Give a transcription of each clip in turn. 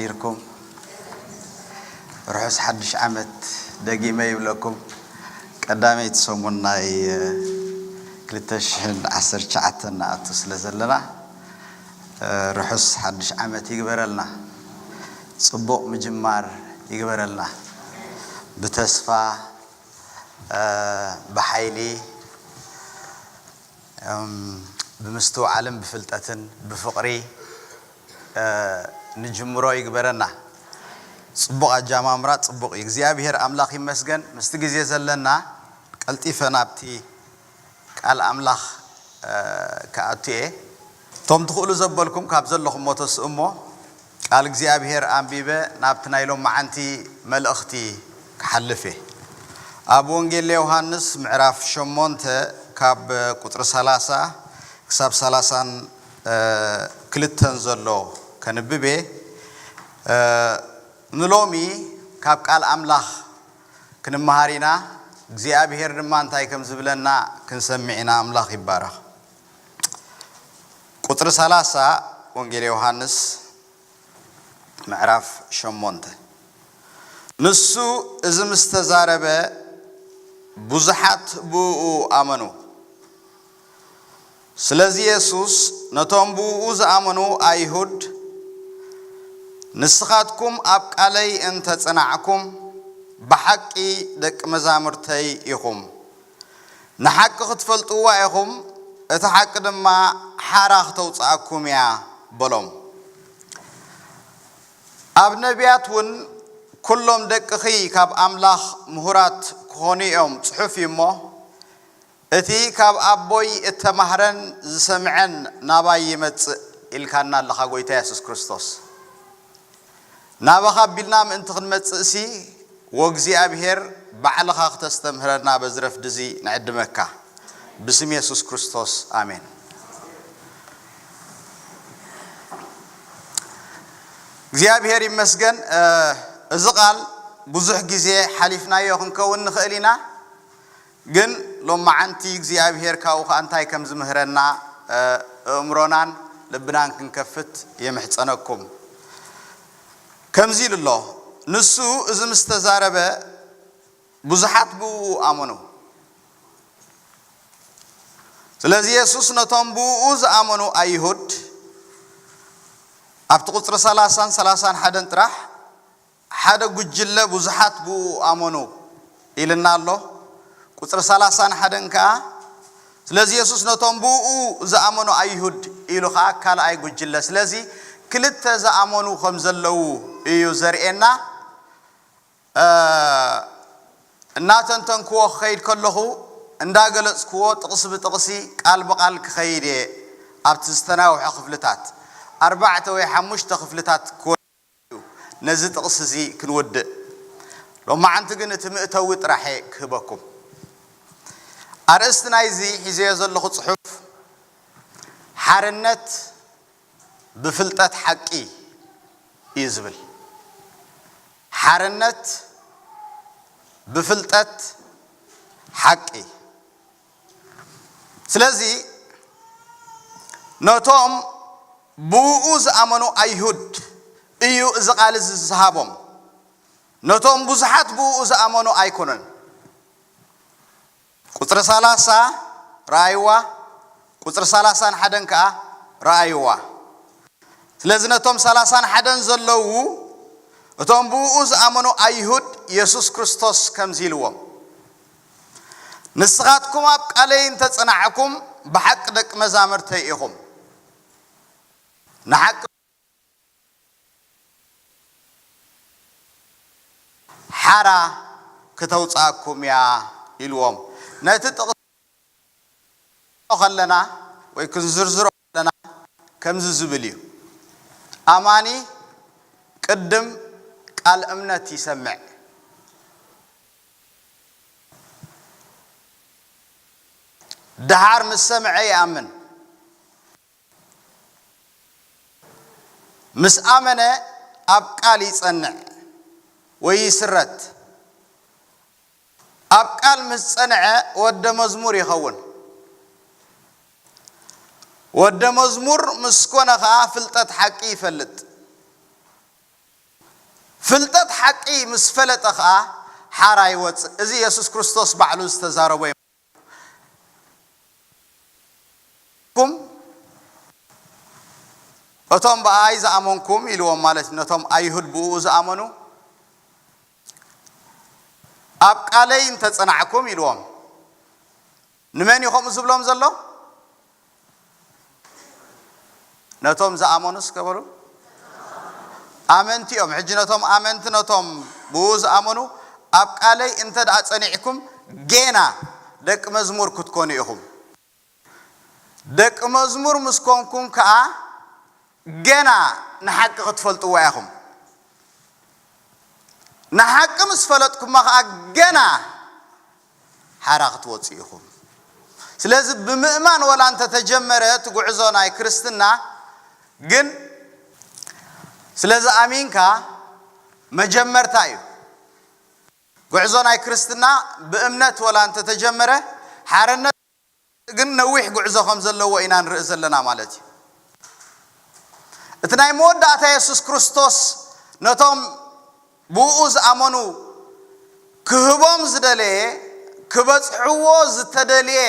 ይርኩም። ርሑስ ሓድሽ ዓመት ደጊመ ይብለኩም። ቀዳመይቲ ሰሙን ናይ ክልተ ሽሕን ዓሰርተ ትሽዓተን ንኣቱ ስለ ዘለና፣ ርሑስ ሓድሽ ዓመት ይግበረልና። ጽቡቕ ምጅማር ይግበረልና። ብተስፋ፣ ብሓይሊ፣ ብምስትውዓልን ብፍልጠትን ብፍቕሪ ንጅምሮ ይግበረና። ጽቡቕ ኣጃማምራ ጽቡቕ እዩ። እግዚኣብሔር ኣምላኽ ይመስገን። ምስቲ ግዜ ዘለና ቀልጢፈ ናብቲ ቃል ኣምላኽ ክኣቱ እየ። እቶም ትኽእሉ ዘበልኩም ካብ ዘለኹም ሞ ተስእሞ ቃል እግዚኣብሔር ኣንቢበ ናብቲ ናይ ሎመዓንቲ መልእኽቲ ክሓልፍ እየ። ኣብ ወንጌል ዮሃንስ ምዕራፍ ሸሞንተ ካብ ቁጽሪ ሰላሳ ክሳብ ሰላሳን ክልተን ዘሎ ከንብብ እየ። ንሎሚ ካብ ቃል ኣምላኽ ክንመሃር ኢና። እግዚኣብሔር ድማ እንታይ ከም ዝብለና ክንሰምዕ ኢና። ኣምላኽ ይባረኽ። ቁጽሪ ሰላሳ ወንጌል ዮሃንስ ምዕራፍ ሸሞንተ። ንሱ እዚ ምስ ተዛረበ ብዙሓት ብእኡ ኣመኑ። ስለዚ የሱስ ነቶም ብእኡ ዝኣመኑ ኣይሁድ፣ "ንስኻትኩም ኣብ ቃለይ እንተ ጸናዕኩም፣ ብሓቂ ደቂ መዛሙርተይ ኢኹም። ንሓቂ ክትፈልጥዋ ኢኹም፣ እቲ ሓቂ ድማ ሓራ ክተውጽኣኩም እያ" በሎም። ኣብ ነቢያት እውን፣ "ኩሎም ደቅኺ ካብ ኣምላኽ ምሁራት ክኾኑ እዮም" ጽሑፍ እዩ እሞ፣ "እቲ ካብ ኣቦይ እተማህረን ዝሰምዐን ናባይ ይመጽእ" ኢልካና ኣለኻ ጎይታ የሱስ ክርስቶስ። ናባኻ ኣቢልና ምእንቲ ክንመጽእሲ፣ ወእግዚኣብሔር ባዕልኻ ክተስተምህረና በዚ ረፍዲ እዚ ንዕድመካ። ብስም የሱስ ክርስቶስ፣ ኣሜን። እግዚኣብሔር ይመስገን። እ፣ እዚ ቃል ብዙሕ ግዜ ሓሊፍናዮ ክንከውን ንኽእል ኢና፣ ግን ሎመዓንቲ እግዚኣብሔር ካብኡ ኸኣ እንታይ ከም ዝምህረና፣ እ፣ ኣእምሮናን ልብናን ክንከፍት የምሕጸነኩም። ከምዚ ኢሉ ኣሎ፣ ንሱ እዚ ምስ ተዛረበ ብዙሓት ብእኡ ኣመኑ። ስለዚ የሱስ ነቶም ብእኡ ዝኣመኑ ኣይሁድ፣ ኣብቲ ቁጽሪ ሰላሳን ሰላሳን ሓደን ጥራሕ፣ "ሓደ ጉጅለ ብዙሓት ብእኡ ኣመኑ" ኢልና ኣሎ። ቁጽሪ ሰላሳን ሓደን ከኣ፣ ስለዚ የሱስ ነቶም ብእኡ ዝኣመኑ ኣይሁድ ኢሉ ከኣ ካልኣይ ጉጅለ። ስለዚ ክልተ ዝኣመኑ ከም ዘለዉ እዩ ዘርእየና። እ፣ እናተንተንክዎ ክኸይድ ከለኹ፣ እንዳገለጽክዎ ጥቕሲ ብጥቕሲ፣ ቃል ብቓል ክኸይድ እየ። ኣብቲ ዝተናውሐ ክፍልታት፣ ኣርባዕተ ወይ ሓሙሽተ ክፍልታት ክወ-፣ ነዚ ጥቕሲ እዚ ክንውድእ። ሎመዓንቲ ግን እቲ ምእተዊ ጥራሕ እየ ክህበኩም። ኣርእስቲ ናይዚ ሒዘዮ ዘለኹ ጽሑፍ፣ ሓርነት ብፍልጠት ሓቂ እዩ ዝብል። ሓርነት ብፍልጠት ሓቂ። ስለዚ ነቶም ብእኡ ዝኣመኑ ኣይሁድ እዩ እዚ ቃል እዚ ዝሃቦም። ነቶም ብዙሓት ብእኡ ዝኣመኑ ኣይኮነን። ቁጽሪ ሰላሳ ረኣይዋ፣ ቁጽሪ ሰላሳን ሓደን ከኣ ረኣይዋ። ስለዚ ነቶም ሰላሳን ሓደን ዘለዉ፣ እቶም ብእኡ ዝኣመኑ ኣይሁድ የሱስ ክርስቶስ ከምዚ ኢልዎም፣ "ንስኻትኩም ኣብ ቃለይ እንተ ጸናዕኩም፣ ብሓቂ ደቂ መዛምርተይ ኢኹም። ንሓቂ ሓራ ክተውጽኣኩም እያ" ኢልዎም። ነቲ ጥቕሲ ከለና ወይ ክንዝርዝሮ ከለና ከምዚ ዝብል እዩ። ኣማኒ ቅድም ቃል እምነት ይሰምዕ። ደሓር ምስ ሰምዐ ይኣምን። ምስ ኣመነ ኣብ ቃል ይጸንዕ ወይ ይስረት። ኣብ ቃል ምስ ጸንዐ ወደ መዝሙር ይኸውን። ወደ መዝሙር ምስ ኮነ ኸኣ ፍልጠት ሓቂ ይፈልጥ። ፍልጠት ሓቂ ምስ ፈለጠ ኸኣ ሓራ ይወጽእ። እዚ የሱስ ክርስቶስ ባዕሉ ዝተዛረቦ እዩ። ኩም እቶም ብኣይ ዝኣመንኩም ኢልዎም፣ ማለት ነቶም ኣይሁድ ብኡ ዝኣመኑ፣ ኣብ ቃለይ እንተጸናዕኩም ኢልዎም። ንመን እዩ ከምኡ ዝብሎም ዘሎ? ነቶም ዝኣመኑ እስከ በሉ። ኣመንቲ እዮም። ሕጂ ነቶም ኣመንቲ፣ ነቶም ብኡ ዝኣመኑ፣ ኣብ ቃለይ እንተ ደኣ ጸኒዕኩም፣ ጌና ደቂ መዝሙር ክትኮኑ ኢኹም። ደቂ መዝሙር ምስ ኮንኩም ከኣ፣ ገና ንሓቂ ክትፈልጥዋ ኢኹም። ንሓቂ ምስ ፈለጥኩማ ከኣ፣ ገና ሓራ ክትወጽኡ ኢኹም። ስለዚ ብምእማን ወላ እንተተጀመረ እቲ ጉዕዞ ናይ ክርስትና፣ ግን ስለዚ ኣሚንካ መጀመርታ እዩ። ጉዕዞ ናይ ክርስትና ብእምነት ወላ እንተተጀመረ፣ ሓርነት ግን ነዊሕ ጉዕዞ ከም ዘለዎ ኢና ንርኢ ዘለና ማለት እዩ። እቲ ናይ መወዳእታ የሱስ ክርስቶስ ነቶም ብኡ ዝኣመኑ ክህቦም ዝደለየ፣ ክበጽሕዎ ዝተደልየ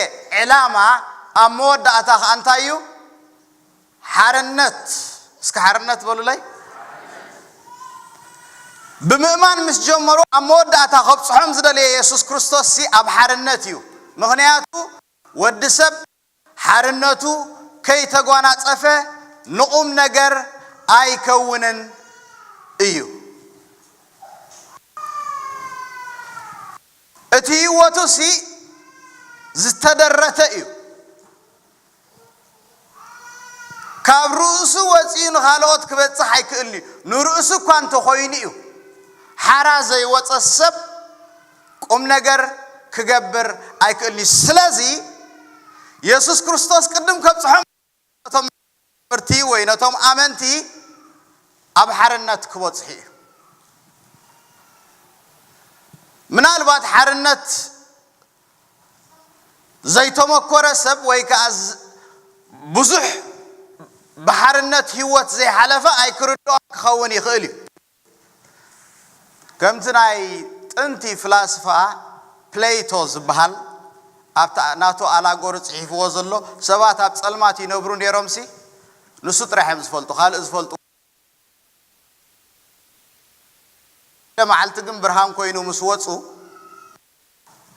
ዕላማ ኣብ መወዳእታ ከኣ እንታይ እዩ? ሓርነት። እስከ ሓርነት በሉለይ። ብምእማን ምስ ጀመሩ፣ ኣብ መወዳእታ ከብጽሖም ዝደለየ የሱስ ክርስቶስ ሲ ኣብ ሓርነት እዩ። ምኽንያቱ ወዲ ሰብ ሓርነቱ ከይተጓናጸፈ ንቑም ነገር ኣይከውንን እዩ። እቲ ህይወቱ ሲ ዝተደረተ እዩ። ካብ ርእሱ ወጺኡ ንኻልኦት ክበጽሕ ኣይክእልን እዩ። ንርእሱ እኳ እንተኾይኑ እዩ። ሓራ ዘይወጸ ሰብ ቁም ነገር ክገብር ኣይክእልን እዩ። ስለዚ የሱስ ክርስቶስ ቅድም ከብጽሖም ነቶም መርምርቲ ወይ ነቶም ኣመንቲ ኣብ ሓርነት ክበጽሑ እዩ። ምናልባት ሓርነት ዘይተመኮረ ሰብ ወይ ከኣ ዝ-፣ ብዙሕ ብሓርነት ህይወት ዘይሓለፈ ኣይክርድኦ ክኸውን ይኽእል እዩ። ከምቲ ናይ ጥንቲ ፍላስፋ ፕሌቶ ዝበሃል ኣብታ ናቱ ኣላጎሪ ጽሒፍዎ ዘሎ፣ ሰባት ኣብ ጸልማት ይነብሩ ነይሮምሲ፣ ንሱ ጥራሕ እዮም ዝፈልጡ፣ ካልእ ዝፈልጡ። ሓደ መዓልቲ ግን ብርሃን ኮይኑ ምስ ወጹ፣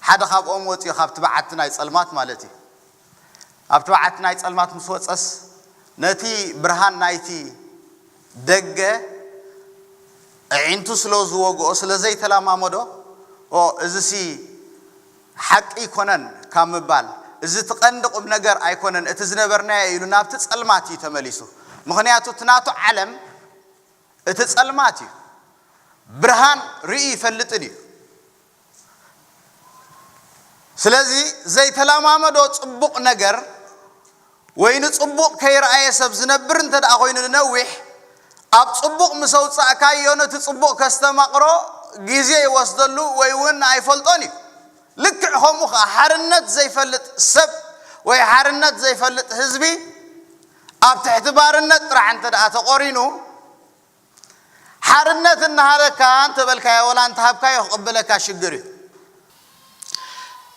ሓደ ካብኦም ወጺኡ፣ ካብቲ በዓቲ ናይ ጸልማት ማለት እዩ። ኣብቲ በዓቲ ናይ ጸልማት ምስ ወጸስ፣ ነቲ ብርሃን ናይቲ ደገ ኣዒንቱ ስለ ዝወግኦ፣ ስለ ዘይተለማመዶ፣ "ኦ፣ እዚሲ ሓቂ ኣይኮነን" ካብ ምባል፣ "እዚ እቲ ቀንዲ ቁም ነገር ኣይኮነን፣ እቲ ዝነበርናዮ" ኢሉ ናብቲ ጸልማት እዩ ተመሊሱ። ምኽንያቱ እቲ ናቱ ዓለም እቲ ጸልማት እዩ። ብርሃን ርኢ ይፈልጥን እዩ። ስለዚ ዘይተለማመዶ ጽቡቕ ነገር ወይ ንጽቡቕ ከይረኣየ ሰብ ዝነብር እንተ ደኣ ኮይኑ ንነዊሕ፣ ኣብ ጽቡቕ ምስ ኣውጻእካዮ ነቲ ጽቡቕ ከስተማቕሮ ግዜ ይወስደሉ ወይ እውን ኣይፈልጦን እዩ። ልክዕ ከምኡ ኸኣ ሓርነት ዘይፈልጥ ሰብ ወይ ሓርነት ዘይፈልጥ ህዝቢ ኣብ ትሕቲ ባርነት ጥራሕ እንተ ደኣ ተቖሪኑ፣ ሓርነት እናሃለካ እንተበልካዮ ወላ እንተሃብካዮ ክቕበለካ ሽግር እዩ።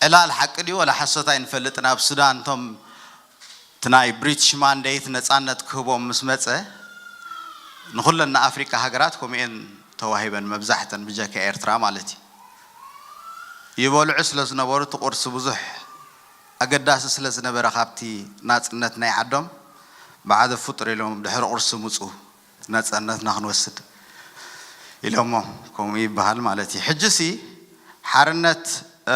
ዕላል ሓቂ ድዩ ወላ ሓሶት ኣይንፈልጥን። ኣብ ሱዳን እቶም እቲ ናይ ብሪቲሽ ማንዴት ነጻነት ክህቦም ምስ መጸ፣ ንኹለን ናይ ኣፍሪቃ ሃገራት ከምኡ እየን ተዋሂበን፣ መብዛሕተን ብጀካ ኤርትራ ማለት እዩ። ይበልዑ ስለ ዝነበሩ እቲ ቁርሲ ብዙሕ ኣገዳሲ ስለ ዝነበረ ካብቲ ናጽነት ናይ ዓዶም፣ ብሓደ ፍጡር ኢሎም ድሕሪ ቁርሲ ምጹ ነጻነትና ክንወስድ ኢሎሞም፣ ከምኡ ይበሃል ማለት እዩ። ሕጂሲ ሓርነት፣ እ፣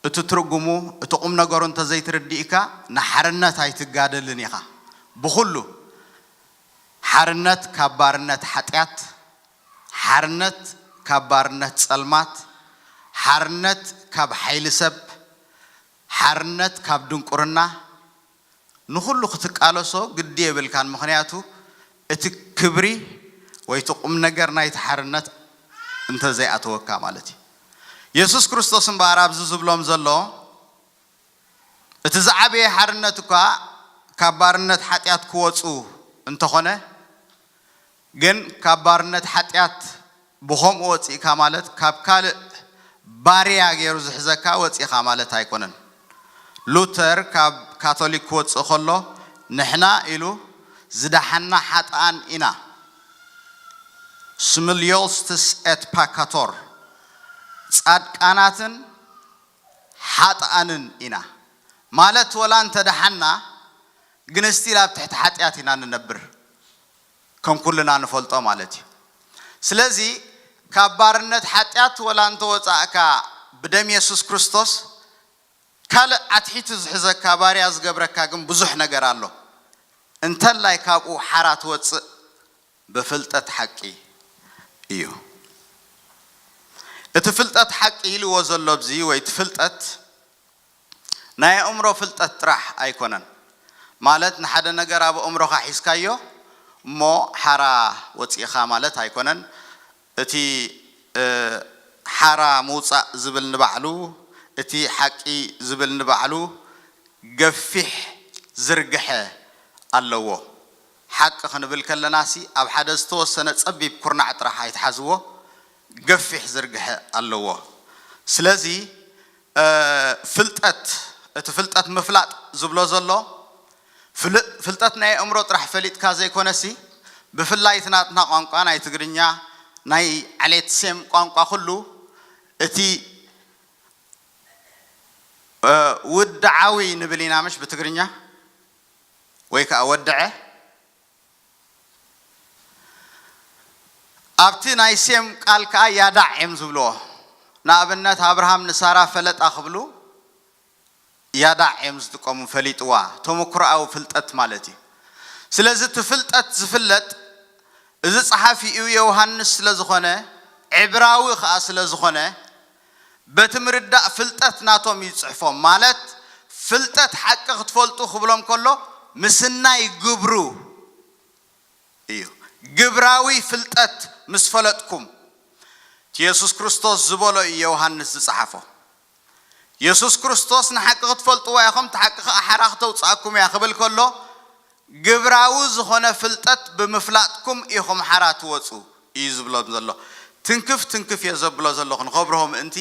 እቲ ትርጉሙ፣ እቲ ቁም ነገሩ እንተዘይትርድኢካ ንሓርነት ኣይትጋደልን ኢኻ። ብኹሉ ሓርነት ካብ ባርነት ሓጢኣት፣ ሓርነት ካብ ባርነት ጸልማት፣ ሓርነት ካብ ሓይሊ ሰብ፣ ሓርነት ካብ ድንቁርና፣ ንኹሉ ክትቃለሶ ግዲ የብልካን። ምኽንያቱ እቲ ክብሪ ወይ እቲ ቁም ነገር ናይቲ ሓርነት እንተዘይኣተወካ ማለት እዩ። የሱስ ክርስቶስ እምበኣር ኣብዚ ዝብሎም ዘሎ፣ እቲ ዝዓበየ ሓርነት እኳ ካብ ባርነት ሓጢኣት ክወጹ እንተኾነ፣ ግን ካብ ባርነት ሓጢኣት ብኸምኡ ወፂእካ ማለት ካብ ካልእ ባርያ ገይሩ ዝሕዘካ ወፂእኻ ማለት ኣይኮነን። ሉተር ካብ ካቶሊክ ክወፅእ ከሎ ንሕና ኢሉ ዝደሓና ሓጥኣን ኢና፣ ስምል ዮልስትስ ኤት ፓካቶር፣ ጻድቃናትን ሓጥኣንን ኢና ማለት ወላ እንተደሓና ግን ስቲል ኣብ ትሕቲ ሓጢኣት ኢና ንነብር ከም ኩልና ንፈልጦ ማለት እዩ። ስለዚ ካብ ባርነት ሓጢኣት ወላ እንተወፃእካ ብደም የሱስ ክርስቶስ ካልእ ኣትሒቱ ዝሕዘካ ባርያ ዝገብረካ ግን ብዙሕ ነገር ኣሎ። እንተላይ ካብኡ ሓራ ትወፅእ ብፍልጠት ሓቂ እዩ። እቲ ፍልጠት ሓቂ ኢልዎ ዘሎ ኣብዚ ወይ እቲ ፍልጠት ናይ ኣእምሮ ፍልጠት ጥራሕ ኣይኮነን። ማለት ንሓደ ነገር ኣብ ኣእምሮኻ ሒዝካዮ እሞ ሓራ ወፂእኻ ማለት ኣይኮነን። እቲ ሓራ ምውፃእ ዝብል ንባዕሉ፣ እቲ ሓቂ ዝብል ንባዕሉ ገፊሕ ዝርግሐ ኣለዎ። ሓቂ ክንብል ከለናሲ ኣብ ሓደ ዝተወሰነ ፀቢብ ኩርናዕ ጥራሕ ኣይትሓዝዎ፣ ገፊሕ ዝርግሐ ኣለዎ። ስለዚ ፍልጠት፣ እቲ ፍልጠት ምፍላጥ ዝብሎ ዘሎ ፍልጠት ናይ ኣእምሮ ጥራሕ ፈሊጥካ ዘይኮነሲ፣ ብፍላይ እቲ ናትና ቋንቋ ናይ ትግርኛ፣ ናይ ዓሌት ሴም ቋንቋ ኩሉ እቲ ውድዓዊ ንብል ኢና ምሽ ብትግርኛ፣ ወይ ከዓ ወድዐ። ኣብቲ ናይ ሴም ቃል ከዓ ያዳዕ እዮም ዝብልዎ። ንኣብነት ኣብርሃም ንሳራ ፈለጣ ክብሉ ያዳዕ እዮም ዝጥቀሙ፣ ፈሊጥዋ፣ ተመክሮኣዊ ፍልጠት ማለት እዩ። ስለዚ እቲ ፍልጠት ዝፍለጥ እዚ ጸሓፊኡ ዮሃንስ ስለ ዝኾነ፣ ዕብራዊ ኸኣ ስለ ዝኾነ፣ በቲ ምርዳእ ፍልጠት ናቶም እዩ ዝጽሕፎም። ማለት ፍልጠት ሓቂ ክትፈልጡ ክብሎም ከሎ ምስናይ ግብሩ እዩ። ግብራዊ ፍልጠት ምስ ፈለጥኩም፣ እቲ የሱስ ክርስቶስ ዝበሎ እዩ ዮሃንስ ዝጸሓፎ። የሱስ ክርስቶስ ንሓቂ ክትፈልጥዋ ኢኹም፣ እቲ ሓቂ ኸዓ ሓራ ክተውፅኣኩም እያ ክብል ከሎ፣ ግብራዊ ዝኾነ ፍልጠት ብምፍላጥኩም ኢኹም ሓራ ትወፁ እዩ ዝብሎም ዘሎ። ትንክፍ ትንክፍ እየ ዘብሎ ዘለኹ ንኸብርሆ ምእንቲ፣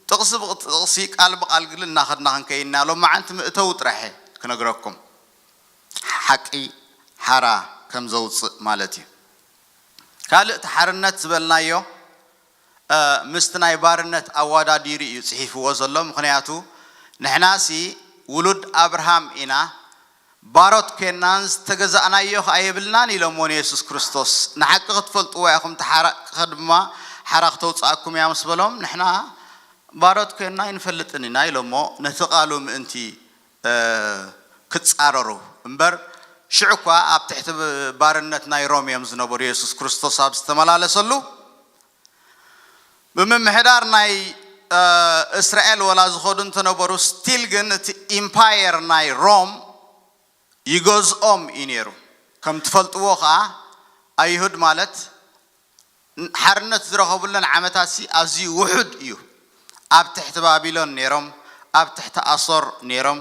ጥቕሲ ብጥቕሲ ቃል ብቃል ግን እናኸድና ክንከይድ ኢና። ሎማዓንቲ መእተዊ ጥራሕ እየ ክነግረኩም። ሓቂ ሓራ ከም ዘውፅእ ማለት እዩ። ካልእ እቲ ሓርነት ዝበልናዮ ምስቲ ናይ ባርነት ኣዋዳዲሩ እዩ ጽሒፍዎ ዘሎ። ምኽንያቱ ንሕናሲ ውሉድ ኣብርሃም ኢና፣ ባሮት ኬናን ዝተገዛእናዮ ኸኣ የብልናን ኢሎምዎ ንየሱስ ክርስቶስ። ንሓቂ ክትፈልጥዎ ኢኹም፣ እቲ ሓቂ ድማ ሓራ ክተውጽኣኩም እያ ምስ በሎም፣ ንሕና ባሮት ኬና ኣይንፈልጥን ኢና ኢሎምዎ ነቲ ቃሉ ምእንቲ ክጻረሩ እምበር፣ ሽዑ እኳ ኣብ ትሕቲ ባርነት ናይ ሮም እዮም ዝነበሩ። የሱስ ክርስቶስ ኣብ ዝተመላለሰሉ ብምምሕዳር ናይ እስራኤል ወላ ዝኸዱ እንተነበሩ፣ ስቲል ግን እቲ ኢምፓየር ናይ ሮም ይገዝኦም እዩ ነይሩ። ከም ትፈልጥዎ ኸዓ ኣይሁድ ማለት ሓርነት ዝረኸቡለን ዓመታት ሲ ኣዝዩ ውሑድ እዩ። ኣብ ትሕቲ ባቢሎን ነይሮም፣ ኣብ ትሕቲ ኣሶር ነይሮም፣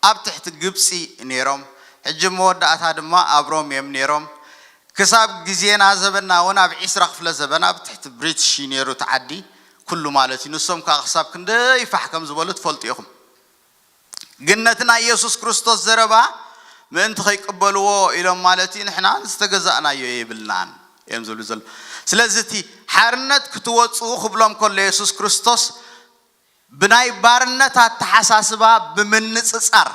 ኣብ ትሕቲ ግብፂ ነይሮም። ሕጂ መወዳእታ ድማ ኣብ ሮም እዮም ነይሮም። ክሳብ ግዜና ዘበና እውን ኣብ ዒስራ ክፍለ ዘበን ኣብ ትሕቲ ብሪትሽ እዩ ነይሩ እቲ ዓዲ ኩሉ ማለት እዩ። ንሶም ከዓ ክሳብ ክንደይ ፋሕ ከም ዝበሉ ትፈልጡ ኢኹም። ግን ነቲ ናይ የሱስ ክርስቶስ ዘረባ ምእንቲ ከይቅበልዎ ኢሎም ማለት እዩ፣ ንሕና ዝተገዛእናዮ የብልናን እዮም ዝብሉ ዘሎ። ስለዚ እቲ ሓርነት ክትወፅኡ ክብሎም ከሎ የሱስ ክርስቶስ ብናይ ባርነት ኣተሓሳስባ ብምንፅፃር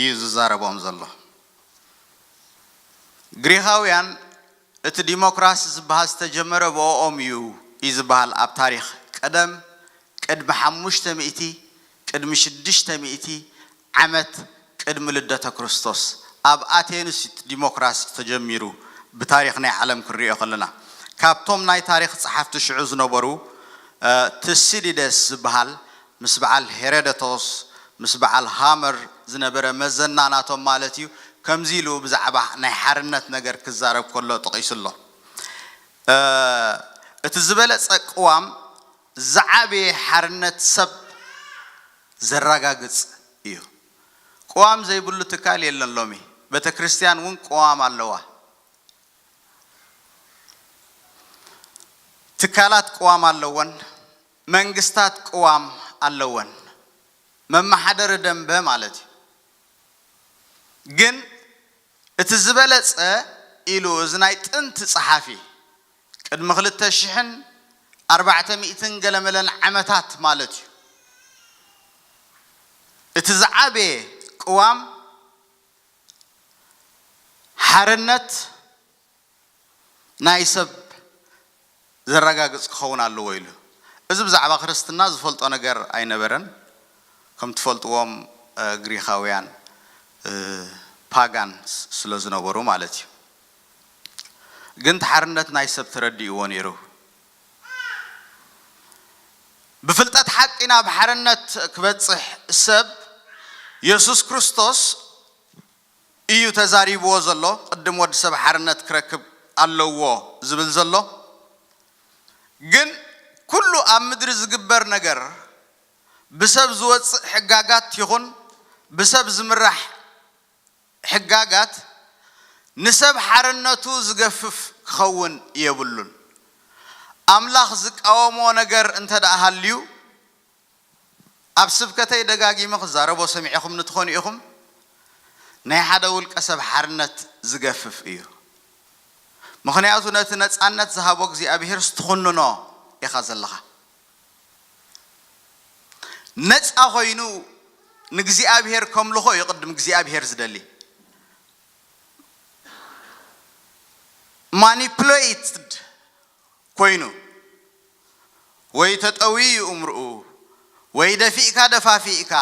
እዩ ዝዛረቦም ዘሎ። ግሪኻውያን እቲ ዲሞክራሲ ዝበሃል ዝተጀመረ ብኦም እዩ እዩ ዝበሃል ኣብ ታሪኽ ቀደም ቅድሚ ሓሙሽተ ሚእቲ ቅድሚ ሽዱሽተ ሚእቲ ዓመት ቅድሚ ልደተ ክርስቶስ ኣብ ኣቴንስ እዩ ዲሞክራሲ ተጀሚሩ ብታሪኽ ናይ ዓለም ክንሪኦ ከለና ካብቶም ናይ ታሪኽ ጸሓፍቲ ሽዑ ዝነበሩ ትሲዲደስ ዝበሃል ምስ በዓል ሄሮዶቶስ ምስ በዓል ሃመር ዝነበረ መዘና ናቶም ማለት እዩ። ከምዚ ኢሉ ብዛዕባ ናይ ሓርነት ነገር ክዛረብ ከሎ ጠቒሱ ኣሎ። እቲ ዝበለጸ ቅዋም ዝዓበየ ሓርነት ሰብ ዘረጋግጽ እዩ። ቅዋም ዘይብሉ ትካል የለን። ሎሚ ቤተ ክርስቲያን እውን ቅዋም ኣለዋ። ትካላት ቅዋም ኣለወን፣ መንግስታት ቅዋም ኣለወን፣ መመሓደሪ ደንበ ማለት እዩ። ግን እቲ ዝበለጸ ኢሉ እዚ ናይ ጥንቲ ጸሓፊ ቅድሚ ክልተ ሽሕን ኣርባዕተ ሚእትን ገለመለን ዓመታት ማለት እዩ። እቲ ዝዓበየ ቅዋም ሓርነት ናይ ሰብ ዘረጋግጽ ክኸውን ኣለዎ ኢሉ። እዚ ብዛዕባ ክርስትና ዝፈልጦ ነገር ኣይነበረን። ከም ትፈልጥዎም ግሪኻውያን ፓጋን ስለ ዝነበሩ ማለት እዩ። ግን ሓርነት ናይ ሰብ ተረዲእዎ ነይሩ። ብፍልጠት ሓቂ ናብ ሓርነት ክበጽሕ ሰብ የሱስ ክርስቶስ እዩ ተዛሪብዎ ዘሎ። ቅድም ወዲ ሰብ ሓርነት ክረክብ ኣለዎ ዝብል ዘሎ። ግን ኩሉ ኣብ ምድሪ ዝግበር ነገር ብሰብ ዝወጽእ ሕጋጋት ይኹን ብሰብ ዝምራሕ ሕጋጋት ንሰብ ሓርነቱ ዝገፍፍ ክኸውን የብሉን። ኣምላኽ ዝቃወሞ ነገር እንተ ደኣ ሃልዩ ኣብ ስብከተይ ደጋጊመ ክዛረቦ ሰሚዕኹምኒ ትኾኑ ኢኹም። ናይ ሓደ ውልቀ ሰብ ሓርነት ዝገፍፍ እዩ። ምኽንያቱ ነቲ ነጻነት ዝሃቦ እግዚኣብሔር ዝትኹንኖ ኢኻ ዘለኻ። ነጻ ኮይኑ ንእግዚኣብሔር ከምልኾ እዩ ቅድም እግዚኣብሔር ዝደሊ። ማኒፕሌትድ ኮይኑ ወይ ተጠውዩ እምርኡ ወይ ደፊእካ ደፋፊእካ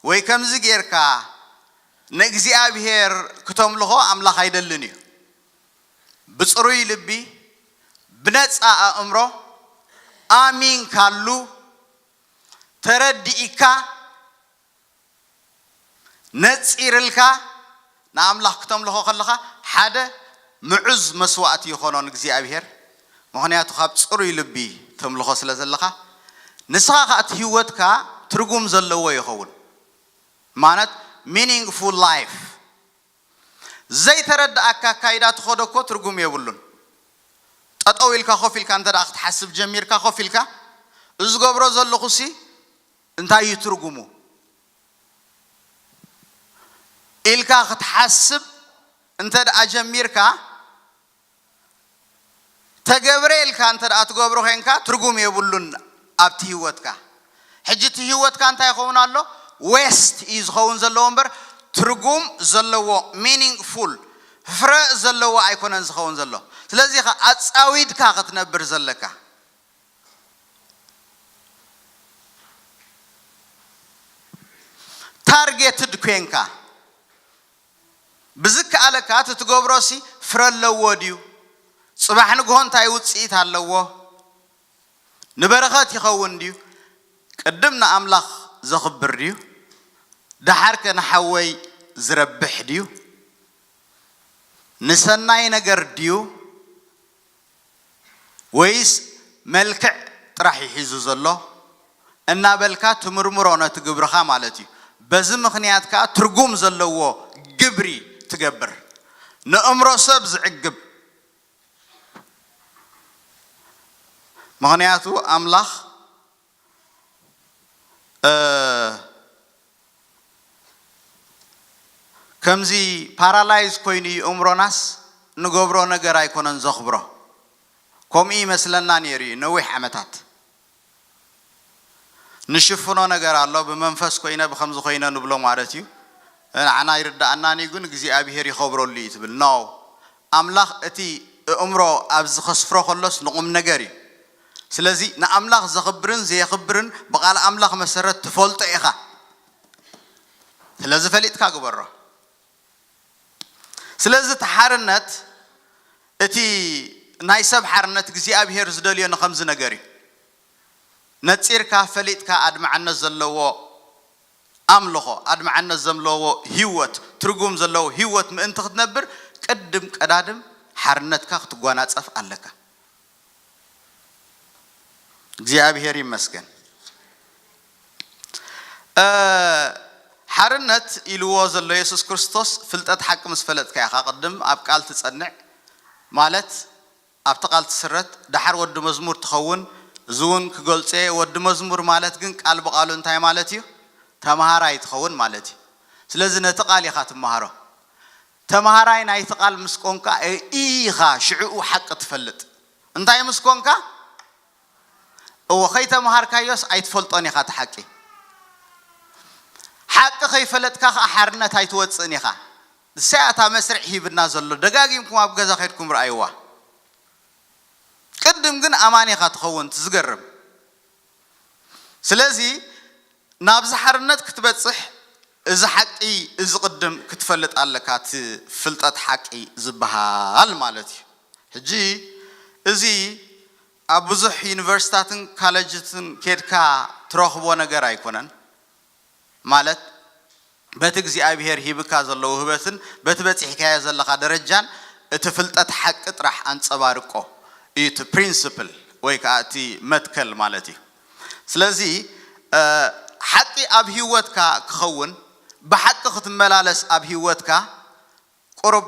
ወይ ከምዚ ጌርካ ንእግዚኣብሔር ክተምልኾ ኣምላኽ ኣይደልን እዩ። ብጽሩይ ልቢ ብነጻ ኣእምሮ ኣሚንካሉ ተረዲእካ ነጺርልካ ንኣምላኽ ክተምልኾ ከለኻ ሓደ ምዑዝ መስዋእቲ ይኾኖ ንእግዚኣብሔር። ምኽንያቱ ካብ ጽሩይ ልቢ ተምልኾ ስለ ዘለኻ ንስኻ ከኣ እቲ ህይወትካ ትርጉም ዘለዎ ይኸውን። ማለት ሚኒንግፉል ላይፍ። ዘይተረድኣካ ኣካይዳ ትኸዶ እኮ ትርጉም የብሉን። ጠጠው ኢልካ ኮፍ ኢልካ እንተ ደኣ ክትሓስብ ጀሚርካ ኮፍ ኢልካ እዚ ዝገብሮ ዘለኹሲ እንታይ እዩ ትርጉሙ ኢልካ ክትሓስብ እንተ ደኣ ጀሚርካ ተገብረ ኢልካ እንተ ደኣ ትገብሮ ኮንካ ትርጉም የብሉን ኣብቲ ህይወትካ። ሕጂ እቲ ህይወትካ እንታይ ይኸውን ኣሎ? ዌስት እዩ ዝኸውን ዘለዎ እምበር ትርጉም ዘለዎ ሚኒንግፉል ፍረ ዘለዎ ኣይኮነን ዝኸውን ዘሎ። ስለዚ ኢኻ ኣጻዊድካ ክትነብር ዘለካ። ታርጌትድ ኮንካ ብዝከኣለካ እቲ ትገብሮሲ ፍረ ኣለዎ ድዩ? ጽባሕ ንግሆ እንታይ ውጽኢት ኣለዎ? ንበረኸት ይኸውን ድዩ? ቅድም ንኣምላኽ ዘኽብር ድዩ? ደሓርከ ንሓወይ ዝረብሕ ድዩ? ንሰናይ ነገር ድዩ? ወይስ መልክዕ ጥራሕ እዩ ሒዙ ዘሎ? እናበልካ ትምርምሮ ነቲ ግብርኻ ማለት እዩ። በዚ ምኽንያት ከኣ ትርጉም ዘለዎ ግብሪ ትገብር። ንእምሮ ሰብ ዝዕግብ። ምኽንያቱ ኣምላኽ እ፣ ከምዚ ፓራላይዝ ኮይኑ እዩ እምሮናስ ንገብሮ ነገር ኣይኮነን ዘኽብሮ። ከምኡ ይመስለና ነይሩ እዩ ነዊሕ ዓመታት። ንሽፍኖ ነገር ኣሎ፣ ብመንፈስ ኮይነ ብኸምዚ ኮይነ ንብሎ ማለት እዩ። ንዓና ይርድኣናን እዩ፣ ግን እግዚኣብሄር ይኸብረሉ እዩ ትብል። ኖ፣ ኣምላኽ እቲ እእምሮ ኣብዚ ከስፍሮ ከሎስ ንቑም ነገር እዩ። ስለዚ ንኣምላኽ ዘኽብርን ዘየኽብርን ብቓል ኣምላኽ መሰረት ትፈልጦ ኢኻ። ስለዚ ፈሊጥካ ግበሮ። ስለዚ እቲ ሓርነት፣ እቲ ናይ ሰብ ሓርነት እግዚኣብሄር ዝደልዮ ንኸምዚ ነገር እዩ። ነጺርካ ፈሊጥካ ኣድማዕነት ዘለዎ ኣምልኾ፣ ኣድማዕነት ዘለዎ ህይወት፣ ትርጉም ዘለዎ ህይወት ምእንቲ ክትነብር ቅድም ቀዳድም ሓርነትካ ክትጓናጸፍ ኣለካ። እግዚኣብሄር ይመስገን። እ፣ ሓርነት ኢልዎ ዘሎ የሱስ ክርስቶስ ፍልጠት ሓቂ ምስ ፈለጥካ ኢኻ። ቅድም ኣብ ቃል ትጸንዕ ማለት ኣብቲ ቃል ትስረት፣ ደሓር ወዲ መዝሙር ትኸውን። እዚ እውን ክገልጾ እየ። ወዲ መዝሙር ማለት ግን ቃል ብቓሉ እንታይ ማለት እዩ? ተምሃራይ ትኸውን ማለት እዩ። ስለዚ ነቲ ቃል ኢኻ ትመሃሮ። ተምሃራይ ናይቲ ቃል ምስ ኮንካ ኢኻ ሽዕኡ ሓቂ ትፈልጥ። እንታይ ምስ ኮንካ? እወ፣ ከይተምሃርካዮስ ኣይትፈልጦን ኢኻ እቲ ሓቂ። ሓቂ ከይፈለጥካ ኸዓ ሓርነት ኣይትወፅእን ኢኻ። ንሳያ እታ መስርዕ ሂብና ዘሎ፣ ደጋጊምኩም ኣብ ገዛ ከድኩም ረኣይዋ። ቅድም ግን ኣማኒ ኢኻ ትኸውን። እቲ ዝገርም። ስለዚ ናብዚ ሓርነት ክትበፅሕ እዚ ሓቂ እዚ ቅድም ክትፈልጥ ኣለካ። እቲ ፍልጠት ሓቂ ዝበሃል ማለት እዩ። ሕጂ እዚ ኣብ ብዙሕ ዩኒቨርሲታትን ካለጅትን ኬድካ ትረኽቦ ነገር ኣይኮነን። ማለት በቲ እግዚኣብሔር ሂብካ ዘሎ ውህበትን በቲ በፂሕካዮ ዘለኻ ደረጃን እቲ ፍልጠት ሓቂ ጥራሕ ኣንጸባርቆ እዩ። እቲ ፕሪንስፕል ወይ ከዓ እቲ መትከል ማለት እዩ። ስለዚ ሓቂ ኣብ ህይወትካ ክኸውን፣ ብሓቂ ክትመላለስ ኣብ ህይወትካ ቁሩብ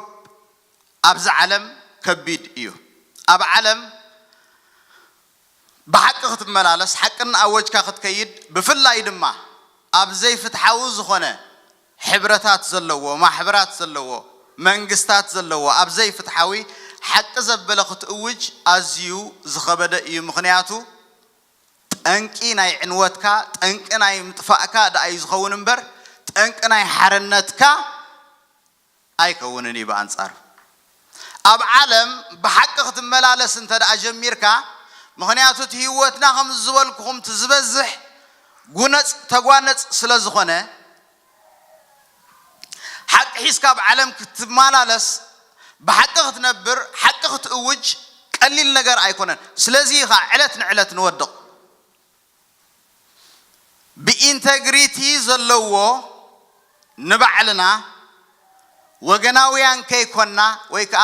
ኣብዚ ዓለም ከቢድ እዩ። ኣብ ዓለም ብሓቂ ክትመላለስ፣ ሓቂ እናኣወጅካ ክትከይድ፣ ብፍላይ ድማ ኣብ ዘይፍትሓዊ ዝኾነ ሕብረታት ዘለዎ፣ ማሕበራት ዘለዎ፣ መንግስታት ዘለዎ፣ ኣብ ዘይፍትሓዊ ሓቂ ዘበለ ክትእውጅ ኣዝዩ ዝኸበደ እዩ። ምኽንያቱ ጠንቂ ናይ ዕንወትካ፣ ጠንቂ ናይ ምጥፋእካ ደኣ እዩ ዝኸውን እምበር፣ ጠንቂ ናይ ሓርነትካ ኣይከውንን እዩ። ብኣንጻሩ ኣብ ዓለም ብሓቂ ክትመላለስ እንተ ደኣ ጀሚርካ፣ ምኽንያቱ እቲ ህይወትና ከም ዝበልኩኹም እቲ ዝበዝሕ ጉነጽ ተጓነጽ ስለ ዝኾነ፣ ሓቂ ሒዝካ ኣብ ዓለም ክትመላለስ፣ ብሓቂ ክትነብር፣ ሓቂ ክትእውጅ ቀሊል ነገር ኣይኮነን። ስለዚ ኢኻ ዕለት ንዕለት ንወድቕ። ብኢንተግሪቲ ዘለዎ ንባዕልና ወገናውያን ከይኮና ወይ ከዓ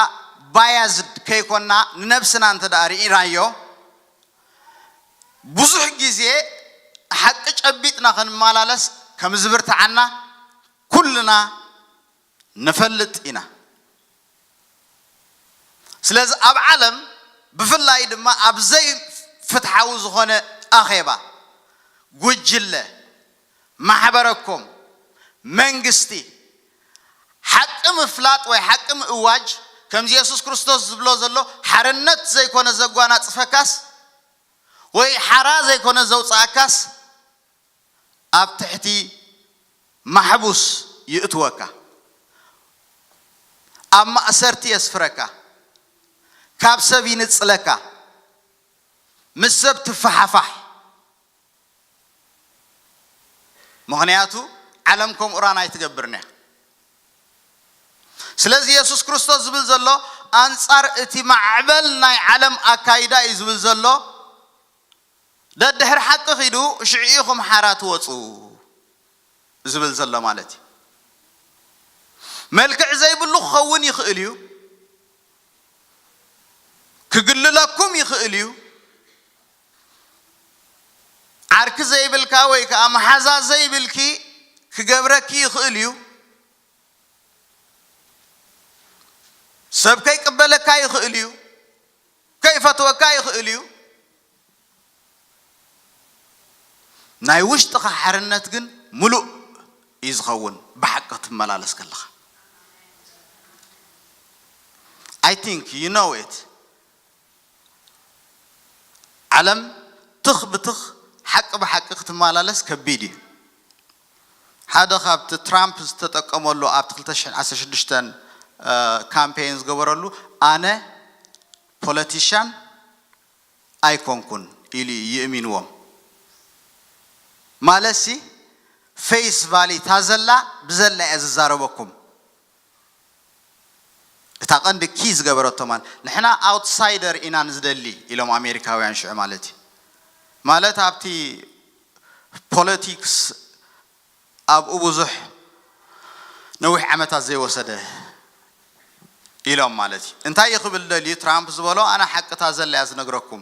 ባያዝድ ከይኮና ንነብስና እንተ ደኣ ርኢናዮ፣ ብዙሕ ግዜ ሓቂ ጨቢጥና ክንመላለስ ከም ዝብርትዓና ኩልና ንፈልጥ ኢና። ስለዚ ኣብ ዓለም ብፍላይ ድማ ኣብ ዘይፍትሓዊ ዝኾነ ኣኼባ፣ ጉጅለ፣ ማሕበረኮም፣ መንግስቲ፣ ሓቂ ምፍላጥ ወይ ሓቂ ምእዋጅ፣ ከምዚ የሱስ ክርስቶስ ዝብሎ ዘሎ፣ ሓርነት ዘይኮነ ዘጓናጽፈካስ ወይ ሓራ ዘይኮነ ዘውጽኣካስ፣ ኣብ ትሕቲ ማሕቡስ ይእትወካ፣ ኣብ ማእሰርቲ የስፍረካ፣ ካብ ሰብ ይንጽለካ፣ ምስ ሰብ ትፈሓፋሕ። ምኽንያቱ ዓለም ከም ኡራን ኣይትገብርን እያ። ስለዚ የሱስ ክርስቶስ ዝብል ዘሎ ኣንጻር እቲ ማዕበል ናይ ዓለም ኣካይዳ እዩ ዝብል ዘሎ። ደድሕሪ ሓቂ ኺዱ፣ ሽዑ ኢኹም ሓራ ትወጹ ዝብል ዘሎ ማለት እዩ። መልክዕ ዘይብሉ ክኸውን ይኽእል እዩ፣ ክግልለኩም ይኽእል እዩ፣ ዓርኪ ዘይብልካ ወይ ከዓ መሓዛ ዘይብልኪ ክገብረኪ ይኽእል እዩ። ሰብ ከይቅበለካ ይኽእል እዩ፣ ከይፈትወካ ይኽእል እዩ። ናይ ውሽጥኻ ሓርነት ግን ምሉእ እዩ ዝኸውን ብሓቂ ክትመላለስ ከለኻ። I think you know it። ዓለም ትኽ ብትኽ ሓቂ ብሓቂ ክትመላለስ ከቢድ እዩ። ሓደ ካብቲ ትራምፕ ዝተጠቀመሉ ኣብቲ ክልተ ሽሕን ዓሰርተ ሽዱሽተን ካምፔን ዝገበረሉ ኣነ ፖለቲሻን ኣይኮንኩን ኢሉ ይእሚንዎም። ማለትሲ ፌስ ቫሊ እታ ዘላ ብዘላ እየ ዝዛረበኩም። እታ ቀንዲ ኪ ዝገበረቶ ማለት ንሕና ኣውትሳይደር ኢና ንዝደሊ ኢሎም ኣሜሪካውያን ሽዑ ማለት እዩ። ማለት ኣብቲ ፖለቲክስ ኣብኡ ብዙሕ ነዊሕ ዓመታት ዘይወሰደ ኢሎም ማለት እዩ። እንታይ እዩ ክብል ደልዩ? ትራምፕ ዝበሎ ኣነ ሓቅታ ዘለያ ዝነግረኩም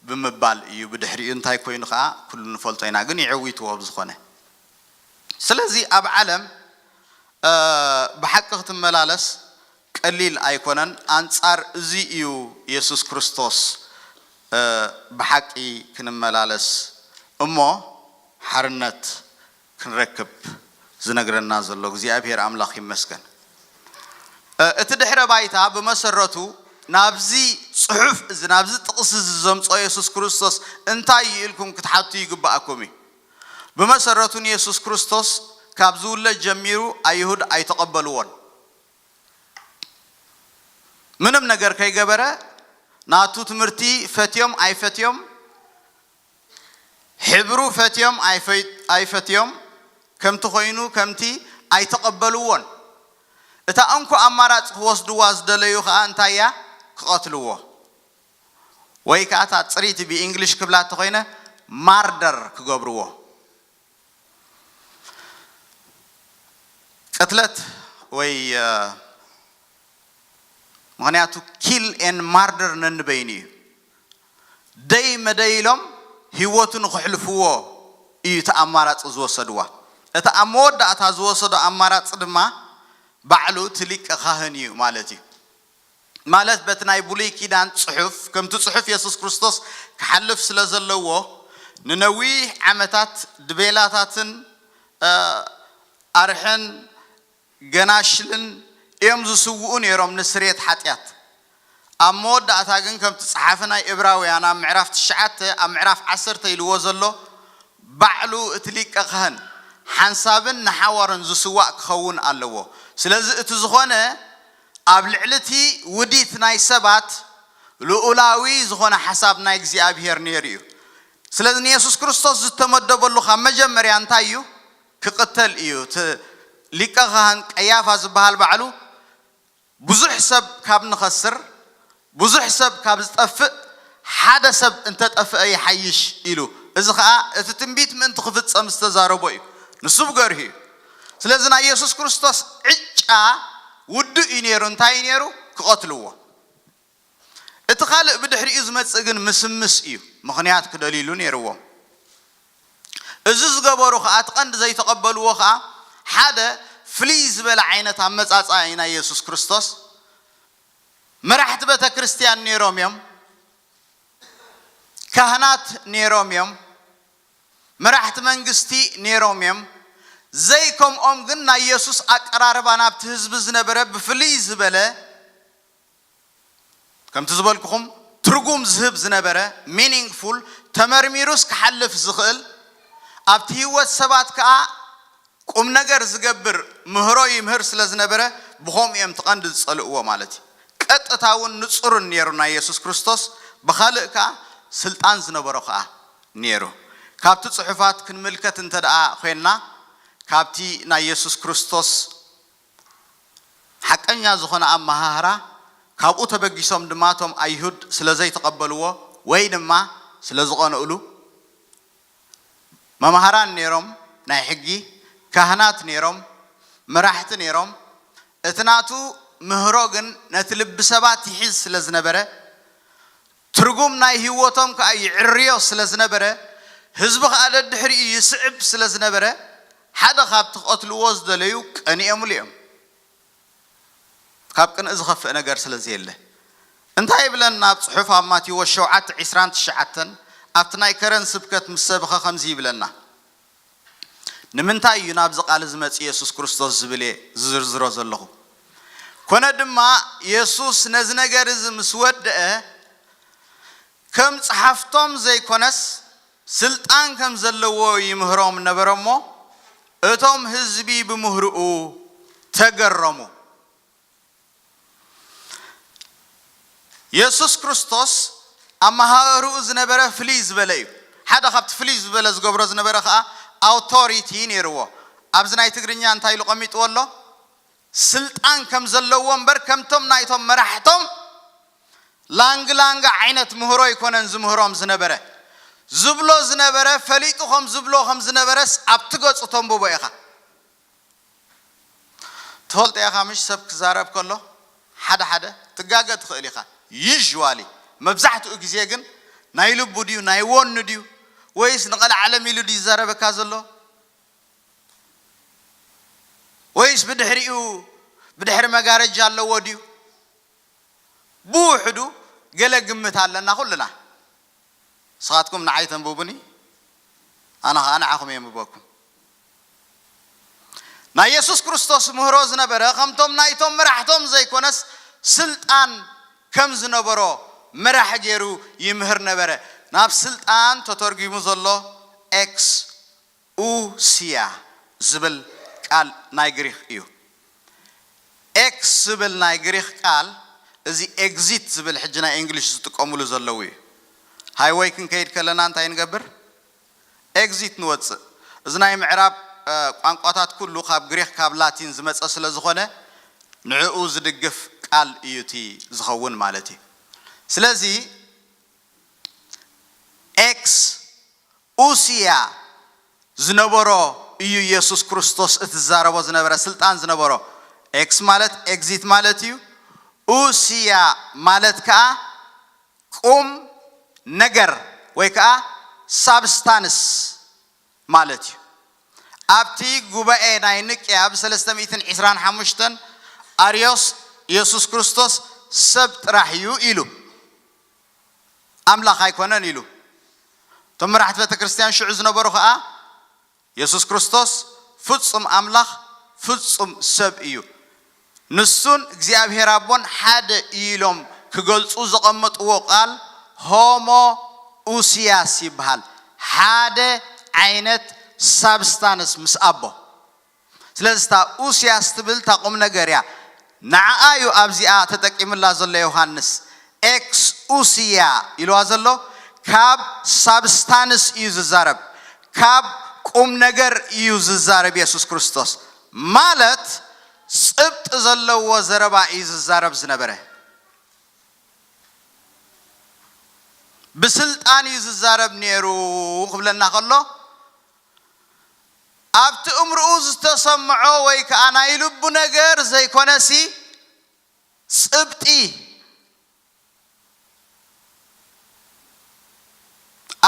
ብምባል እዩ። ብድሕሪኡ እንታይ ኮይኑ ከዓ ኩሉ ንፈልጦ ኢና፣ ግን ይዕዊትዎ ብዝኾነ። ስለዚ ኣብ ዓለም ብሓቂ ክትመላለስ ቀሊል ኣይኮነን። ኣንጻር እዚ እዩ የሱስ ክርስቶስ ብሓቂ ክንመላለስ እሞ ሓርነት ክንረክብ ዝነግረና ዘሎ እግዚኣብሔር ኣምላኽ ይመስገን። እቲ ድሕረ ባይታ ብመሰረቱ ናብዚ ጽሑፍ እዚ ናብዚ ጥቕሲ እዚ ዘምጾ የሱስ ክርስቶስ እንታይ እዩ ኢልኩም ክትሓቱ ይግብኣኩም እዩ። ብመሰረቱ ንየሱስ ክርስቶስ ካብ ዝውለድ ጀሚሩ ኣይሁድ ኣይተቐበልዎን። ምንም ነገር ከይገበረ ናቱ ትምህርቲ ፈትዮም ኣይፈትዮም፣ ሕብሩ ፈትዮም ኣይፈትዮም፣ ከምቲ ኮይኑ ከምቲ ኣይተቐበልዎን። እታ እንኮ ኣማራፂ ክወስድዋ ዝደለዩ ከዓ እንታይ እያ? ክቐትልዎ ወይ ከዓ እታ ፅሪቲ ብእንግሊሽ ክብላ እንተኮይነ ማርደር ክገብርዎ። ቅትለት ወይ ምክንያቱ ኪል ኤን ማርደር ነንበይኑ እዩ። ደይ መደይ ኢሎም ህይወቱ ንክሕልፍዎ እዩ እቲ ኣማራፂ ዝወሰድዋ። እቲ ኣብ መወዳእታ ዝወሰዶ ኣማራፂ ድማ ባዕሉ እቲ ሊቀ ካህን እዩ ማለት እዩ። ማለት በቲ ናይ ብሉይ ኪዳን ፅሑፍ ከምቲ ፅሑፍ የሱስ ክርስቶስ ክሓልፍ ስለ ዘለዎ ንነዊሕ ዓመታት ድቤላታትን ኣርሕን ገናሽልን እዮም ዝስውኡ ነይሮም ንስርየት ሓጢኣት። ኣብ መወዳእታ ግን ከምቲ ጸሓፊ ናይ እብራውያን ኣብ ምዕራፍ ትሽዓተ ኣብ ምዕራፍ ዓሰርተ ኢልዎ ዘሎ ባዕሉ እቲ ሊቀ ካህን ሓንሳብን ንሓዋሩን ዝስዋእ ክኸውን ኣለዎ። ስለዚ እቲ ዝኾነ ኣብ ልዕሊ እቲ ውዲት ናይ ሰባት ልኡላዊ ዝኾነ ሓሳብ ናይ እግዚኣብሄር ነይሩ እዩ። ስለዚ ንየሱስ ክርስቶስ ዝተመደበሉ ካብ መጀመርያ እንታይ እዩ? ክቕተል እዩ። እቲ ሊቀ ካህን ቀያፋ ዝበሃል ባዕሉ ብዙሕ ሰብ ካብ ንኸስር ብዙሕ ሰብ ካብ ዝጠፍእ ሓደ ሰብ እንተጠፍአ ይሓይሽ ኢሉ። እዚ ኸኣ እቲ ትንቢት ምእንቲ ክፍጸም ዝተዛረቦ እዩ። ንሱ ብገርሁ እዩ። ስለዚ ናይ የሱስ ክርስቶስ ዕጫ ውዱእ እዩ ነይሩ። እንታይ እዩ ነይሩ? ክቐትልዎ። እቲ ካልእ ብድሕሪኡ ዝመጽእ ግን ምስምስ እዩ። ምኽንያት ክደልይሉ ነይርዎም። እዚ ዝገበሩ ኸኣ እቲ ቀንዲ ዘይተቐበልዎ ኸኣ ሓደ ፍልይ ዝበለ ዓይነት ኣመጻጽኣ እዩ ናይ የሱስ ክርስቶስ። መራሕቲ ቤተ ክርስቲያን ነይሮም እዮም። ካህናት ነይሮም እዮም። መራሕቲ መንግስቲ ነይሮም እዮም። ዘይከምኦም ግን ናይ የሱስ ኣቀራርባ ናብቲ ህዝቢ ዝነበረ ብፍልይ ዝበለ ከምቲ ዝበልኩኹም ትርጉም ዝህብ ዝነበረ ሚኒንግፉል ተመርሚሩስ ክሓልፍ ዝኽእል ኣብቲ ህይወት ሰባት ከኣ ቁም ነገር ዝገብር ምህሮ ይምህር ስለ ዝነበረ ብኸምኡ እዮም ትቐንዲ ዝጸልእዎ ማለት እዩ። ቀጥታ እውን ንጹርን ነይሩ ናይ የሱስ ክርስቶስ ብኻልእ ከኣ ስልጣን ዝነበሮ ከኣ ነይሩ። ካብቲ ጽሑፋት ክንምልከት እንተ ደኣ ኮይንና ካብቲ ናይ የሱስ ክርስቶስ ሓቀኛ ዝኾነ ኣመሃህራ ካብኡ ተበጊሶም ድማ እቶም ኣይሁድ ስለ ዘይተቐበልዎ ወይ ድማ ስለ ዝቐንእሉ መምሃራን ነይሮም፣ ናይ ሕጊ ካህናት ነይሮም፣ መራሕቲ ነይሮም። እቲ ናቱ ምህሮ ግን ነቲ ልቢ ሰባት ይሕዝ ስለ ዝነበረ ትርጉም ናይ ህይወቶም ከኣ ይዕርዮ ስለ ዝነበረ ህዝቢ ከኣ ደድሕሪኡ ይስዕብ ስለ ዝነበረ ሓደ ካብቲ ክቐትልዎ ዝደለዩ ቀኒኦምሉ እዮም። ካብ ቅንኢ ዝኸፍእ ነገር ስለ ዘየለ እንታይ ይብለና ኣብ ጽሑፍ ኣብ ማቴዎስ ሸውዓተ ዒስራን ትሽዓተን ኣብቲ ናይ ከረን ስብከት ምስ ሰብኸ ከምዚ ይብለና። ንምንታይ እዩ ናብዚ ቃል እዚ መጺኡ የሱስ ክርስቶስ ዝብል እየ ዝዝርዝሮ ዘለኹ። ኮነ ድማ የሱስ ነዚ ነገር እዚ ምስ ወደአ ከም ጸሓፍቶም ዘይኮነስ ስልጣን ከም ዘለዎ ይምህሮም ነበረ እሞ እቶም ህዝቢ ብምህርኡ ተገረሙ። የሱስ ክርስቶስ ኣመሃህርኡ ዝነበረ ፍልይ ዝበለ እዩ። ሓደ ካብቲ ፍልይ ዝበለ ዝገብሮ ዝነበረ ከዓ ኣውቶሪቲ ነይርዎ። ኣብዚ ናይ ትግርኛ እንታይ ኢሉ ቀሚጥዎ ኣሎ? ስልጣን ከም ዘለዎ እምበር ከምቶም ናይቶም መራሕቶም ላንግ ላንግ ዓይነት ምህሮ ኣይኮነን ዝምህሮም ዝነበረ። ዝብሎ ዝነበረ ፈሊጡ ከም ዝብሎ ከም ዝነበረስ ኣብቲ ገጹ ተንብቦ ኢኻ። ትፈልጦ ኢኻ ምሽ ሰብ ክዛረብ ከሎ ሓደ ሓደ ትጋገ ትኽእል ኢኻ። ዩዥዋሊ መብዛሕትኡ ግዜ ግን ናይ ልቡ ድዩ ናይ ወኑ ድዩ ወይስ ንቐልዓለም ኢሉ ድዩ ዝዛረበካ ዘሎ? ወይስ ብድሕሪኡ ብድሕሪ መጋረጃ ኣለዎ ድዩ? ብውሕዱ ገለ ግምት ኣለና ኩልና። ንስኻትኩም ንዓይ ተንብቡኒ፣ ኣነ ኸኣ ንዓኹም የንብበኩም። ናይ የሱስ ክርስቶስ ምህሮ ዝነበረ፣ ከምቶም ናይቶም መራሕቶም ዘይኮነስ፣ ስልጣን ከም ዝነበሮ መራሕ ገይሩ ይምህር ነበረ። ናብ ስልጣን ተተርጒሙ ዘሎ ኤክስ ኡሲያ ዝብል ቃል ናይ ግሪኽ እዩ። ኤክስ ዝብል ናይ ግሪኽ ቃል፣ እዚ ኤግዚት ዝብል ሕጂ ናይ እንግሊሽ ዝጥቀሙሉ ዘለዉ እዩ። ሃይወይ ክንከይድ ከለና እንታይ ንገብር? ኤግዚት ንወፅእ። እዚ ናይ ምዕራብ ቋንቋታት ኩሉ ካብ ግሪኽ ካብ ላቲን ዝመፀ ስለ ዝኾነ፣ ንዕኡ ዝድግፍ ቃል እዩ እቲ ዝኸውን ማለት እዩ። ስለዚ ኤክስ ኡሲያ ዝነበሮ እዩ የሱስ ክርስቶስ እቲ ዝዛረቦ ዝነበረ፣ ስልጣን ዝነበሮ። ኤክስ ማለት ኤግዚት ማለት እዩ። ኡሲያ ማለት ከዓ ቁም ነገር ወይ ከዓ ሳብስታንስ ማለት እዩ። ኣብቲ ጉባኤ ናይ ንቅያ ብ325 ኣርዮስ የሱስ ክርስቶስ ሰብ ጥራሕ እዩ ኢሉ፣ ኣምላኽ ኣይኮነን ኢሉ። እቶም መራሕቲ ቤተ ክርስቲያን ሽዑ ዝነበሩ ከዓ የሱስ ክርስቶስ ፍጹም ኣምላኽ ፍጹም ሰብ እዩ፣ ንሱን እግዚኣብሔር ኣቦን ሓደ እዩ ኢሎም ክገልጹ ዘቐመጥዎ ቃል ሆሞ ኡሲያስ ይበሃል። ሓደ ዓይነት ሳብስታንስ ምስ ኣቦ። ስለዚ እታ ኡሲያስ ትብል እታ ቁም ነገር እያ። ንዓኣ እዩ ኣብዚኣ ተጠቂምላ ዘሎ ዮሃንስ። ኤክስ ኡሲያ ኢልዋ ዘሎ ካብ ሳብስታንስ እዩ ዝዛረብ፣ ካብ ቁም ነገር እዩ ዝዛረብ የሱስ ክርስቶስ። ማለት ጽብጥ ዘለዎ ዘረባ እዩ ዝዛረብ ዝነበረ። ብስልጣን እዩ ዝዛረብ ነይሩ ክብለና ከሎ፣ ኣብቲ እምርኡ ዝተሰምዖ ወይ ከዓ ናይ ልቡ ነገር ዘይኮነሲ፣ ጽብጢ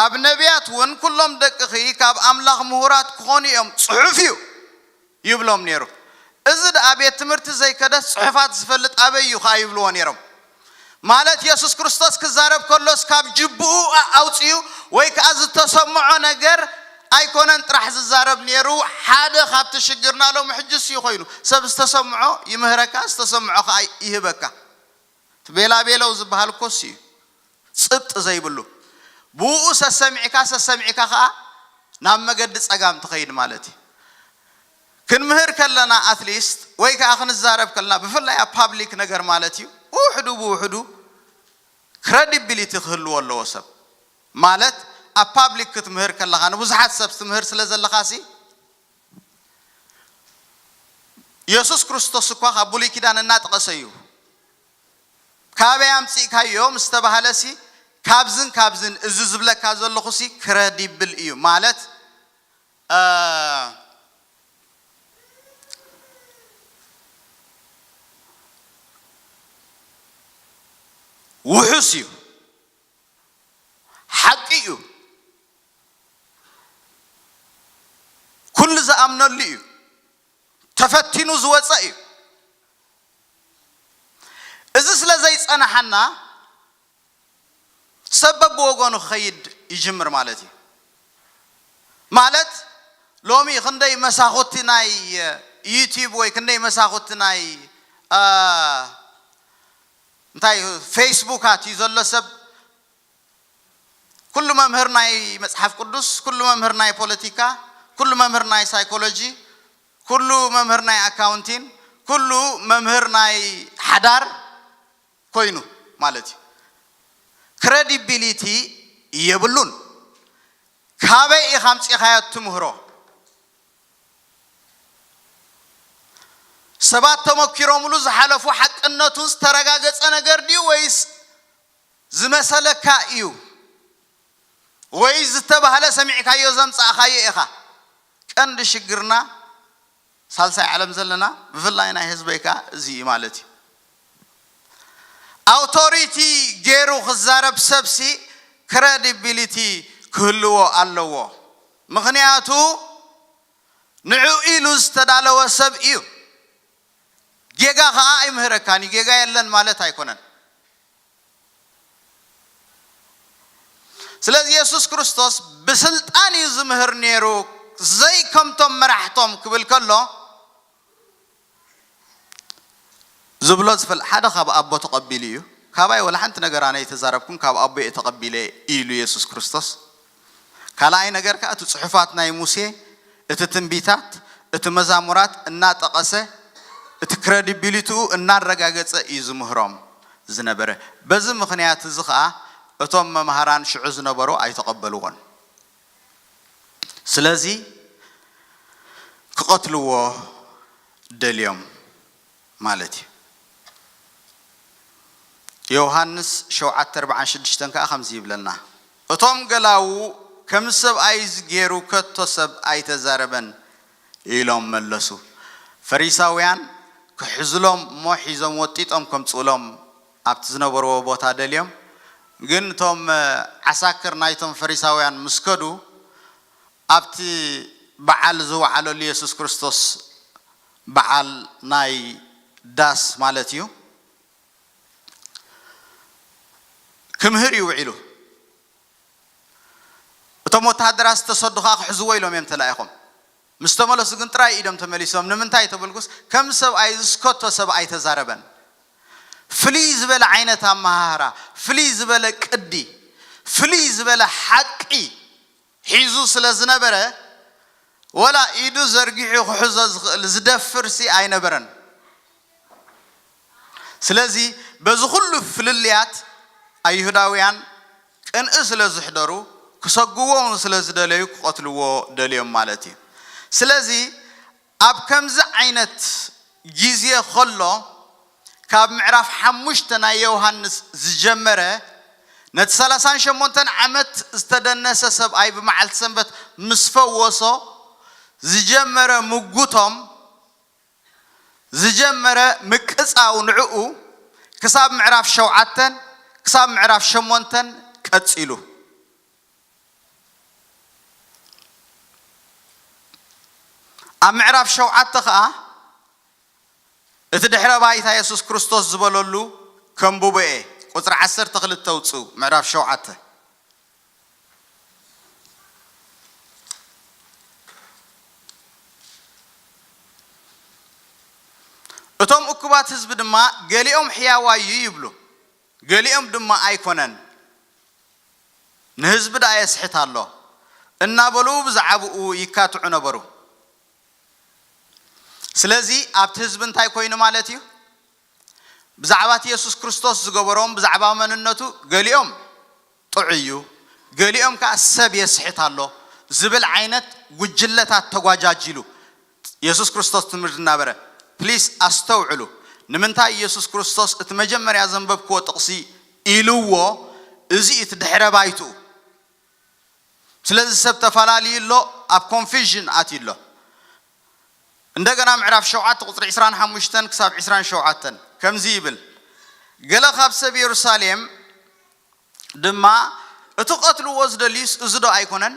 ኣብ ነቢያት እውን፣ "ኩሎም ደቅኺ ካብ ኣምላኽ ምሁራት ክኾኑ እዮም፣ ጽሑፍ እዩ" ይብሎም ነይሩ። "እዚ ደኣ ቤት ትምህርቲ ዘይከደስ ጽሑፋት ዝፈልጥ ኣበይ እዩ?" ከኣ ይብልዎ ነይሮም። ማለት የሱስ ክርስቶስ ክዛረብ ከሎስ ካብ ጅብኡ ኣ-፣ ኣውጽኡ ወይ ከኣ ዝተሰምዖ ነገር ኣይኮነን ጥራሕ ዝዛረብ ነይሩ። ሓደ ካብቲ ሽግርና ሎሚ ሕጂ እሱ እዩ ኮይኑ። ሰብ ዝተሰምዖ ይምህረካ፣ ዝተሰምዖ ከኣ ይህበካ። እቲ ቤላቤለው ዝበሃል እኮ እሱ እዩ። ጽብጥ ዘይብሉ። ብኡ ሰሰሚዕካ፣ ሰሰሚዕካ ከኣ ናብ መገዲ ጸጋም ትኸይድ ማለት እዩ። ክንምህር ከለና ኣትሊስት ወይ ከኣ ክንዛረብ ከለና፣ ብፍላይ ኣብ ፓብሊክ ነገር ማለት እዩ፣ ብውሕዱ ብውሕዱ ክረዲቢሊቲ ክህልዎ ኣለዎ ሰብ። ማለት ኣብ ፓብሊክ ክትምህር ከለኻ፣ ንብዙሓት ሰብ ትምህር ስለ ዘለኻሲ፣ የሱስ ክርስቶስ እኳ ካብ ብሉይ ኪዳን እናጠቐሰ እዩ። "ካበይ ኣምጺእካዮ?" ምስ ተባህለሲ፣ "ካብዝን ካብዝን፣ እዚ ዝብለካ ዘለኹሲ ክረዲብል እዩ" ማለት፣ እ፣ ውሑስ እዩ፣ ሓቂ እዩ፣ ኩሉ ዝኣምነሉ እዩ፣ ተፈቲኑ ዝወፀ እዩ። እዚ ስለ ዘይፀናሓና፣ ሰብ በብወገኑ ክኸይድ ይጅምር ማለት እዩ። ማለት ሎሚ ክንደይ መሳኹቲ ናይ ዩቲዩብ ወይ ክንደይ መሳኹቲ ናይ፣ አ፣ እንታይ፣ ፌስቡካት እዩ ዘሎ ሰብ፣ ኩሉ መምህር ናይ መጽሓፍ ቅዱስ፣ ኩሉ መምህር ናይ ፖለቲካ፣ ኩሉ መምህር ናይ ሳይኮሎጂ፣ ኩሉ መምህር ናይ ኣካውንቲን፣ ኩሉ መምህር ናይ ሓዳር ኮይኑ ማለት እዩ። ክረዲቢሊቲ የብሉን። ካበይ ኢኻ ኣምጺኻዮ ትምህሮ? ሰባት ተመኪሮምሉ ዝሓለፉ ሓቅነቱ ዝተረጋገጸ ነገር ድዩ ወይስ ዝመሰለካ እዩ? ወይ ዝተባህለ ሰሚዕካዮ ዘምጻእኻዮ ኢኻ? ቀንዲ ሽግርና ሳልሳይ ዓለም ዘለና፣ ብፍላይ ናይ ህዝበይ ከኣ እዚ እዩ ማለት እዩ። ኣውቶሪቲ ገይሩ ክዛረብ ሰብሲ ክረዲቢሊቲ ክህልዎ ኣለዎ። ምኽንያቱ ንዕኡ ኢሉ ዝተዳለወ ሰብ እዩ። ጌጋ ከዓ ኣይምህረካን እዩ። ጌጋ የለን ማለት ኣይኮነን። ስለዚ የሱስ ክርስቶስ ብስልጣን እዩ ዝምህር ነይሩ፣ ዘይከምቶም መራሕቶም ክብል ከሎ ዝብሎ ዝፈል ሓደ ካብ ኣቦ ተቐቢሉ እዩ። ካባይ ወላ ሓንቲ ነገር ኣነ ኣይተዛረብኩን፣ ካብ ኣቦ እየ ተቐቢለ ኢሉ የሱስ ክርስቶስ። ካልኣይ ነገር ከዓ እቲ ጽሑፋት ናይ ሙሴ፣ እቲ ትንቢታት፣ እቲ መዛሙራት እናጠቐሰ እቲ ክረዲቢሊቲኡ እናረጋገጸ እዩ ዝምህሮም ዝነበረ። በዚ ምኽንያት እዚ ከዓ እቶም መምሃራን ሽዑ ዝነበሩ ኣይተቐበልዎን። ስለዚ ክቐትልዎ ደልዮም ማለት እዩ። ዮሃንስ ሸውዓተ ኣርብዓን ሽዱሽተን ከዓ ከምዚ ይብለና፣ እቶም ገላዉ ከም ሰብኣይ ገይሩ ከቶ ሰብ ኣይተዛረበን ኢሎም መለሱ። ፈሪሳውያን ክሕዝሎም እሞ ሒዞም ወጢጦም ከምጽእሎም ኣብቲ ዝነበርዎ ቦታ ደልዮም፣ ግን እቶም ዓሳክር ናይቶም ፈሪሳውያን ምስ ከዱ ኣብቲ በዓል ዝወዓለሉ የሱስ ክርስቶስ በዓል ናይ ዳስ ማለት እዩ ክምህር እዩ ውዒሉ። እቶም ወተሃደራት ዝተሰዱ ከዓ ክሕዝዎ ኢሎም እዮም ተላኢኾም። ምስ ተመለሱ ግን ጥራይ ኢዶም ተመሊሶም። ንምንታይ ተበልኩስ ከም ሰብኣይ ዝስከቶ ሰብ ኣይተዛረበን። ፍልይ ዝበለ ዓይነት ኣመሃህራ፣ ፍልይ ዝበለ ቅዲ፣ ፍልይ ዝበለ ሓቂ ሒዙ ስለ ዝነበረ ወላ ኢዱ ዘርጊሑ ክሕዞ ዝኽእል ዝደፍር ሲ ኣይነበረን። ስለዚ በዚ ኩሉ ፍልልያት ኣይሁዳውያን ቅንኢ ስለ ዝሕደሩ ክሰግዎ እውን ስለ ዝደለዩ ክቐትልዎ ደልዮም ማለት እዩ። ስለዚ ኣብ ከምዚ ዓይነት ግዜ ከሎ ካብ ምዕራፍ ሓሙሽተ ናይ ዮሃንስ ዝጀመረ ነቲ ሰላሳን ሸሞንተን ዓመት ዝተደነሰ ሰብኣይ ብመዓልቲ ሰንበት ምስ ፈወሶ ዝጀመረ ምጉቶም ዝጀመረ ምቅጻው ንዕኡ ክሳብ ምዕራፍ ሸውዓተን ክሳብ ምዕራፍ ሸሞንተን ቀጺሉ። ኣብ ምዕራፍ ሸውዓተ ኸኣ እቲ ድሕረ ባይታ የሱስ ክርስቶስ ዝበለሉ ከንብቦ እየ። ቁጽሪ ዓሰርተ ክልተ ውጽኡ፣ ምዕራፍ ሸውዓተ። እቶም እኩባት ህዝቢ ድማ ገሊኦም ሕያዋይ እዩ ይብሉ፣ ገሊኦም ድማ ኣይኮነን፣ ንህዝቢ ደኣ የስሕት ኣሎ እናበሉ ብዛዕባኡ ይካትዑ ነበሩ። ስለዚ ኣብቲ ህዝቢ እንታይ ኮይኑ ማለት እዩ? ብዛዕባ እቲ የሱስ ክርስቶስ ዝገበሮም፣ ብዛዕባ መንነቱ ገሊኦም ጥዑይ እዩ፣ ገሊኦም ከኣ ሰብ የስሕት ኣሎ ዝብል ዓይነት ጉጅለታት ተጓጃጂሉ የሱስ ክርስቶስ ትምህርቲ እናበረ። ፕሊስ ኣስተውዕሉ። ንምንታይ የሱስ ክርስቶስ እቲ መጀመርያ ዘንበብክዎ ጥቕሲ ኢልዎ? እዚ እቲ ድሕረ ባይትኡ። ስለዚ ሰብ ተፈላልዩ ኣሎ፣ ኣብ ኮንፊዥን ኣትዩ ኣሎ። እንደገና ምዕራፍ ሸውዓተ ቁጽሪ ዕስራን ሓሙሽተን ክሳብ ዕስራን ሸውዓተን ከምዚ ይብል፣ ገለ ካብ ሰብ የሩሳሌም ድማ እቲ ቀትልዎ ዝደልዩስ እዚ ዶ ኣይኮነን?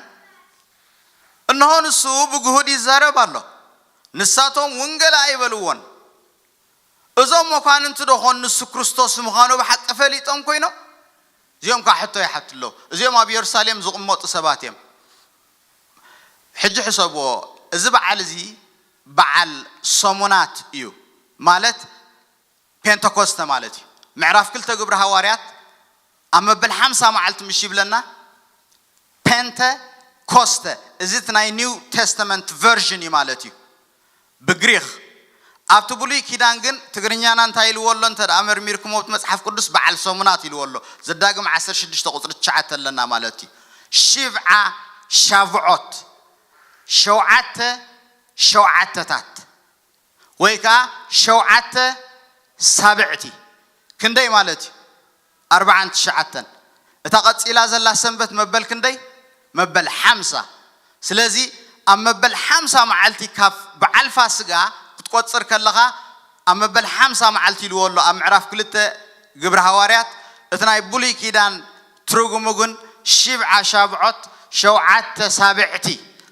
እንሆ ንሱ ብግሁድ ይዛረብ ኣሎ፣ ንሳቶም እውን ገለ ኣይበልዎን። እዞም መኳንንቲ ዶ ኾን ንሱ ክርስቶስ ምዃኑ ብሓቂ ፈሊጦም ኮይኖም? እዚኦም ከዓ ሕቶ ይሓቱ ኣለዉ። እዚኦም ኣብ የሩሳሌም ዝቕመጡ ሰባት እዮም። ሕጂ ሕሰብዎ፣ እዚ በዓል እዚ በዓል ሰሙናት እዩ፣ ማለት ፔንተኮስተ ማለት እዩ። ምዕራፍ ክልተ ግብሪ ሃዋርያት ኣብ መበል ሓምሳ መዓልቲ ምሽ ይብለና። ፔንተ ኮስተ፣ እዚ እቲ ናይ ኒው ቴስተመንት ቨርዥን እዩ ማለት እዩ። ብግሪኽ ኣብቲ ብሉይ ኪዳን ግን ትግርኛና እንታይ ኢልዎ ኣሎ እንተ ደኣ መርሚርኩሞ ኣብቲ መጽሓፍ ቅዱስ በዓል ሰሙናት ኢልዎ ኣሎ። ዘዳግም ዓሰርተ ሽዱሽተ ቁጽሪ ትሽዓተ ኣለና ማለት እዩ። ሽብዓ ሻብዖት፣ ሸውዓተ ሸውዓተታት ወይ ከዓ ሸውዓተ ሳብዕቲ ክንደይ ማለት እዩ? ኣርባዓን ትሽዓተን። እታ ቀጺላ ዘላ ሰንበት መበል ክንደይ? መበል ሓምሳ። ስለዚ ኣብ መበል ሓምሳ መዓልቲ ካብ በዓል ፋስጋ ክትቆጽር ከለኻ ኣብ መበል ሓምሳ መዓልቲ ኢልዎ ኣሎ ኣብ ምዕራፍ ክልተ ግብሪ ሃዋርያት። እቲ ናይ ብሉይ ኪዳን ትርጉሙ ግን ሽብዓ ሻብዖት ሸውዓተ ሳብዕቲ።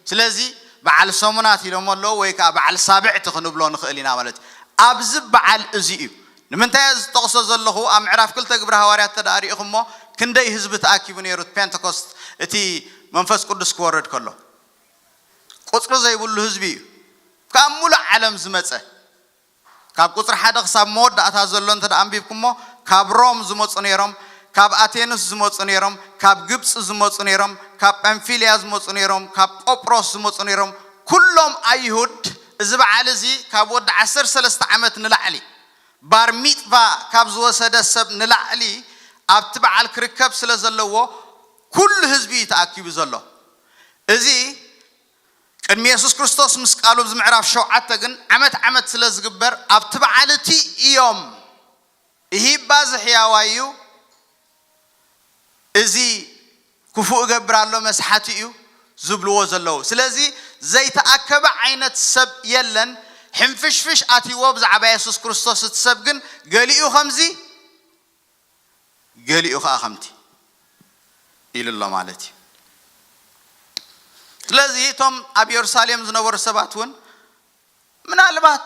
ስለዚ በዓል ሰሙናት ኢሎም ኣለዉ ወይ ከዓ በዓል ሳብዕቲ ክንብሎ ንኽእል ኢና ማለት እዩ። ኣብዚ በዓል እዚ እዩ። ንምንታይ እየ ዝጠቕሶ ዘለኹ? ኣብ ምዕራፍ ክልተ ግብረ ሃዋርያት ተዳሪእኹሞ ክንደይ ህዝቢ ተኣኪቡ ነይሩ? ፔንተኮስት እቲ መንፈስ ቅዱስ ክወርድ ከሎ ቁፅሪ ዘይብሉ ህዝቢ እዩ፣ ካብ ሙሉእ ዓለም ዝመፀ። ካብ ቁፅሪ ሓደ ክሳብ መወዳእታ ዘሎ እንተ ደኣ ኣንቢብኩሞ፣ ካብ ሮም ዝመፁ ነይሮም፣ ካብ ኣቴንስ ዝመፁ ነይሮም፣ ካብ ግብፂ ዝመፁ ነይሮም፣ ካብ ጳንፊልያ ዝመፁ ነይሮም፣ ካብ ቆጵሮስ ዝመፁ ነይሮም። ኩሎም ኣይሁድ። እዚ በዓል እዚ ካብ ወዲ ዓሰርተ ሰለስተ ዓመት ንላዕሊ፣ ባር ሚጥቫ ካብ ዝወሰደ ሰብ ንላዕሊ ኣብቲ በዓል ክርከብ ስለ ዘለዎ፣ ኩሉ ህዝቢ እዩ ተኣኪቡ ዘሎ። እዚ ቅድሚ የሱስ ክርስቶስ ምስ ቃሉ ኣብዚ ምዕራፍ ሸውዓተ ግን ዓመት ዓመት ስለ ዝግበር ኣብቲ በዓል እቲ እዮም። ይህ ባዝሕ ያዋዩ እዚ ክፉእ እገብር ኣሎ መስሓቲ እዩ ዝብልዎ ዘለዉ። ስለዚ ዘይተኣከበ ዓይነት ሰብ የለን። ሕንፍሽፍሽ ኣትይዎ ብዛዕባ የሱስ ክርስቶስ እቲ ሰብ ግን ገሊኡ ከምዚ ገሊኡ ከዓ ከምቲ ኢሉ ኣሎ ማለት እዩ። ስለዚ እቶም ኣብ የሩሳሌም ዝነበሩ ሰባት እውን ምናልባት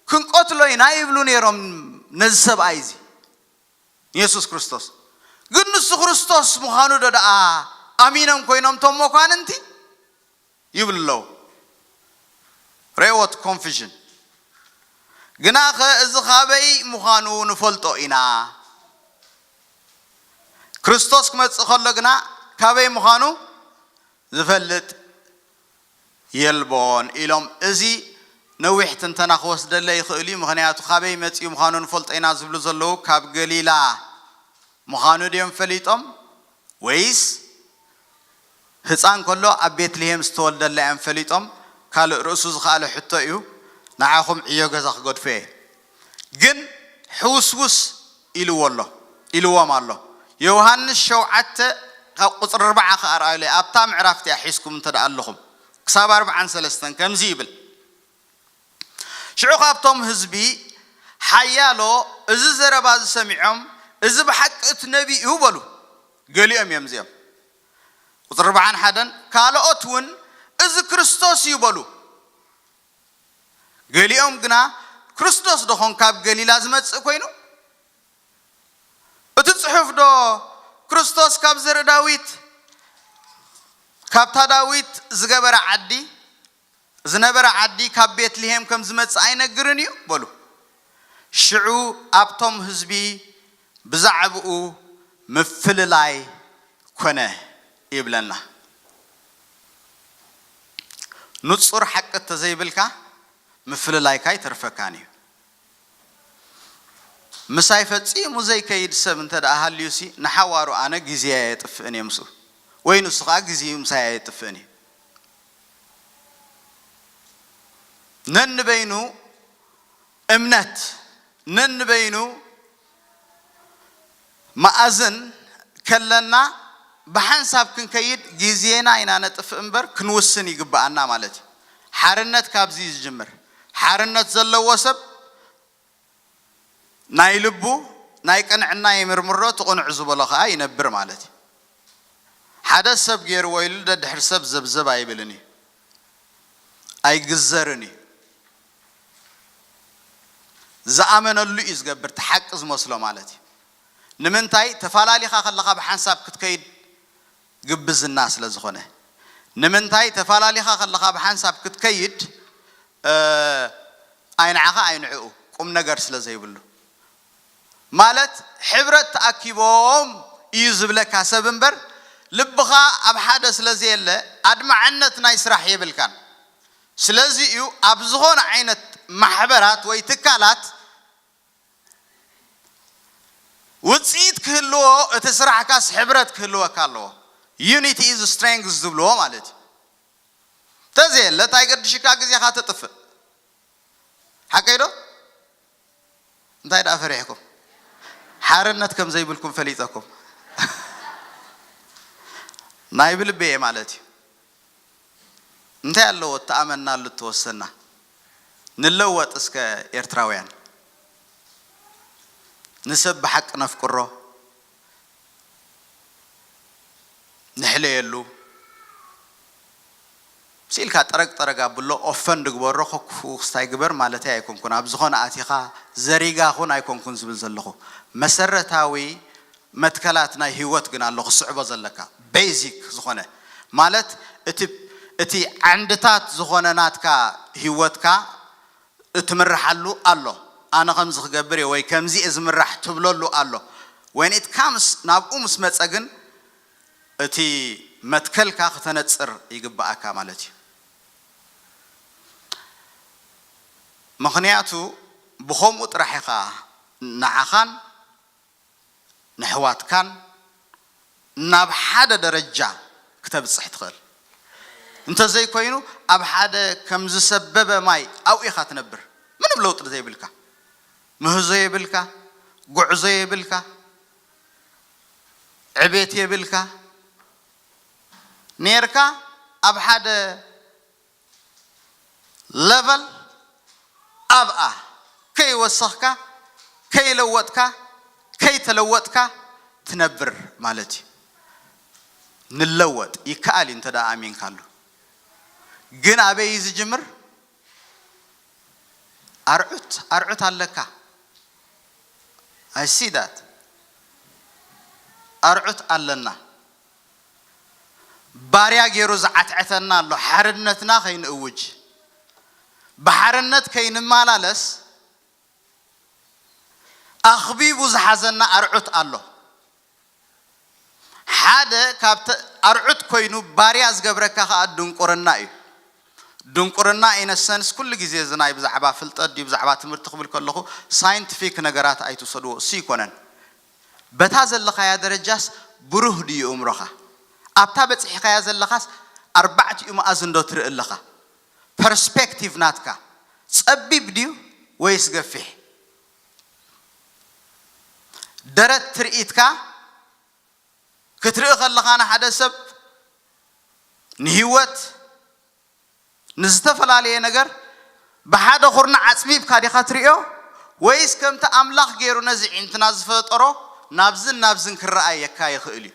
ክንቀትሎ ኢና ይብሉ ነይሮም ነዚ ሰብኣይ እዚ ንየሱስ ክርስቶስ። ግን ንሱ ክርስቶስ ምዃኑ ዶ ደኣ ኣሚኖም ኮይኖም እቶም መኳንንቲ ይብሉ ኣለዉ። ሬወት ኮንፊዥን። ግናኸ እዚ ካበይ ምዃኑ ንፈልጦ ኢና። ክርስቶስ ክመጽእ ከሎ ግና ካበይ ምዃኑ ዝፈልጥ የልቦን ኢሎም። እዚ ነዊሕ ትንተና ክወስደለ ይኽእል እዩ። ምኽንያቱ ካበይ መጺኡ ምዃኑ ንፈልጦ ኢና ዝብሉ ዘለዉ ካብ ገሊላ ምዃኑ ድዮም ፈሊጦም ወይስ ህፃን ከሎ ኣብ ቤትልሄም ዝተወልደላ እዮም ፈሊጦም? ካልእ ርእሱ ዝኸኣለ ሕቶ እዩ። ንዓኹም ዕዮ ገዛ ክገድፎ እየ። ግን ሕውስውስ ኢልዎ ኣሎ፣ ኢልዎም ኣሎ። ዮሃንስ ሸውዓተ ካብ ቁፅሪ ኣርባዓ ከኣ ርኣዩለይ፣ ኣብታ ምዕራፍ እቲኣ ሒዝኩም እንተ ደኣ ኣለኹም፣ ክሳብ ኣርባዓን ሰለስተን ከምዚ ይብል። ሽዑ ካብቶም ህዝቢ ሓያሎ እዚ ዘረባ እዚ ሰሚዖም፣ "እዚ ብሓቂ እቲ ነቢ እዩ" በሉ። ገሊኦም እዮም እዚኦም። ቁፅሪ ኣርባዓን ሓደን፣ ካልኦት እውን፣ "እዚ ክርስቶስ እዩ" በሉ። ገሊኦም ግና፣ "ክርስቶስ ዶ ኾን ካብ ገሊላ ዝመጽእ ኮይኑ? እቲ ጽሑፍ ዶ ክርስቶስ ካብ ዘርኢ ዳዊት፣ ካብታ ዳዊት ዝገበረ ዓዲ፣ ዝነበረ ዓዲ ካብ ቤትልሄም ከም ዝመጽእ ኣይነግርን እዩ?" በሉ። ሽዑ ኣብቶም ህዝቢ ብዛዕባኡ ምፍልላይ ኮነ ይብለና። ንጹር ሓቂ እንተዘይብልካ ምፍልላይካ ኣይተርፈካን እዩ። ምሳይ ፈጺሙ ዘይከይድ ሰብ እንተ ደኣ ሃልዩሲ፣ ንሓዋሩ ኣነ ግዜ ኣየጥፍእን እየ ምስኡ፣ ወይ ንሱ ኸኣ ግዜኡ ምሳይ ኣየጥፍእን እዩ። ነንበይኑ እምነት፣ ነንበይኑ መኣዝን ከለና፣ ብሓንሳብ ክንከይድ ግዜና ኢና ነጥፍእ እምበር ክንውስን ይግብኣና ማለት እዩ። ሓርነት ካብዚ እዩ ዝጅምር። ሓርነት ዘለዎ ሰብ ናይ ልቡ ናይ ቅንዕና ይምርምሮ፣ እቲ ቅኑዕ ዝበሎ ኸኣ ይነብር ማለት እዩ። ሓደ ሰብ ገይርዎ ኢሉ ደድሕሪ ሰብ ዘብዘብ ኣይብልን እዩ፣ ኣይግዘርን እዩ። ዝኣመነሉ እዩ ዝገብር፣ እቲ ሓቂ ዝመስሎ ማለት እዩ። ንምንታይ? ተፋላሊኻ ከለኻ ብሓንሳብ ክትከይድ ግብዝና ስለ ዝኾነ። ንምንታይ? ተፋላሊኻ ከለኻ ብሓንሳብ ክትከይድ፣ እ፣ ኣይንዓኻ ኣይንዕኡ ቁም ነገር ስለ ዘይብሉ። ማለት ሕብረት ተኣኪቦም እዩ ዝብለካ ሰብ እምበር፣ ልብኻ ኣብ ሓደ ስለ ዘየለ ኣድማዕነት ናይ ስራሕ የብልካን። ስለዚ እዩ ኣብ ዝኾነ ዓይነት ማሕበራት ወይ ትካላት ውፅኢት ክህልዎ፣ እቲ ስራሕካስ ሕብረት ክህልወካ ኣለዎ። Unity is strength ዝብልዎ ማለት እዩ። ተዘየለ እንታይ ገድሽካ ግዜኻ ተጥፍእ? ሓቀይ ዶ? እንታይ ደኣ ፈሪሕኩም? ሓርነት ከም ዘይብልኩም ፈሊጠኩም። ናይ ብልቢ እየ ማለት እዩ። እንታይ ኣለዎ እተኣመንናሉ እተወሰና? ንለወጥ እስከ ኤርትራውያን። ንሰብ ብሓቂ ነፍቅሮ፣ ንሕለየሉ፣ ስኢልካ ጠረግ ጠረግ ኣብሎ ኦፈን ድግበሮ ኮኩ ክስታይ ግበር ማለተይ ኣይኮንኩን። ኣብ ዝኾነ ኣቲኻ ዘሪጋ ኹን ኣይኮንኩን ዝብል ዘለኹ። መሰረታዊ መትከላት ናይ ህይወት ግን ኣሎ ክስዕቦ ዘለካ። ቤዚክ ዝኾነ ማለት እቲ እቲ ዓንድታት ዝኾነ ናትካ ህይወትካ እትምርሓሉ ኣሎ። ኣነ ከምዚ ክገብር እየ ወይ ከምዚ እየ ዝምራሕ ትብለሉ ኣሎ። When it comes ናብኡ ምስ መጸ ግን እቲ መትከልካ ክተነጽር ይግብኣካ ማለት እዩ። ምኽንያቱ ብኸምኡ ጥራሕ ኢኻ ንዓኻን ንሕዋትካን ናብ ሓደ ደረጃ ክተብጽሕ ትኽእል። እንተዘይኮይኑ ኣብ ሓደ ከም ዝሰበበ ማይ ኣብኡ ኢኻ ትነብር። ምንም ለውጢ ዘይብልካ፣ ምህዞ የብልካ፣ ጉዕዞ የብልካ፣ ዕቤት የብልካ፣ ኔርካ ኣብ ሓደ ለቨል ኣብኣ ከይወሰኽካ፣ ከይለወጥካ፣ ከይተለወጥካ ትነብር ማለት እዩ። ንለወጥ ይከኣል እዩ እንተ ደኣ ኣሚንካሉ። ግን ኣበይ እዩ ዝጅምር? ኣርዑት ኣርዑት ኣለካ። I see that። ኣርዑት ኣለና። ባርያ ገይሩ ዝዓትዐተና ኣሎ። ሓርነትና ከይንእውጅ፣ ብሓርነት ከይንመላለስ ኣኽቢቡ ዝሓዘና ኣርዑት ኣሎ። ሓደ ካብ ኣርዑት ኮይኑ ባርያ ዝገብረካ ከዓ ድንቁርና እዩ። ድንቁርና ኢነሰንስ ኩሉ ግዜ እዚ ናይ ብዛዕባ ፍልጠት ድዩ ብዛዕባ ትምህርቲ ክብል ከለኹ ሳይንቲፊክ ነገራት ኣይትውሰድዎ፣ እሱ ይኮነን። በታ ዘለኻያ ደረጃስ ብሩህ ድዩ እምሮኻ? ኣብታ በፂሕኻያ ዘለኻስ ኣርባዕቲኡ መኣዝን ዶ ትርኢ ኣለኻ? ፐርስፔክቲቭ ናትካ ጸቢብ ድዩ ወይስ ገፊሕ? ደረት ትርኢትካ ክትርኢ ከለኻ ንሓደ ሰብ ንህይወት ንዝተፈላለየ ነገር ብሓደ ኩርናዕ ኣጽቢብካ ዲኻ ትርእዮ ወይስ ከምቲ ኣምላኽ ገይሩ ነዚ ዒንትና ዝፈጠሮ ናብዝን ናብዝን ክረኣየካ ይኽእል እዩ?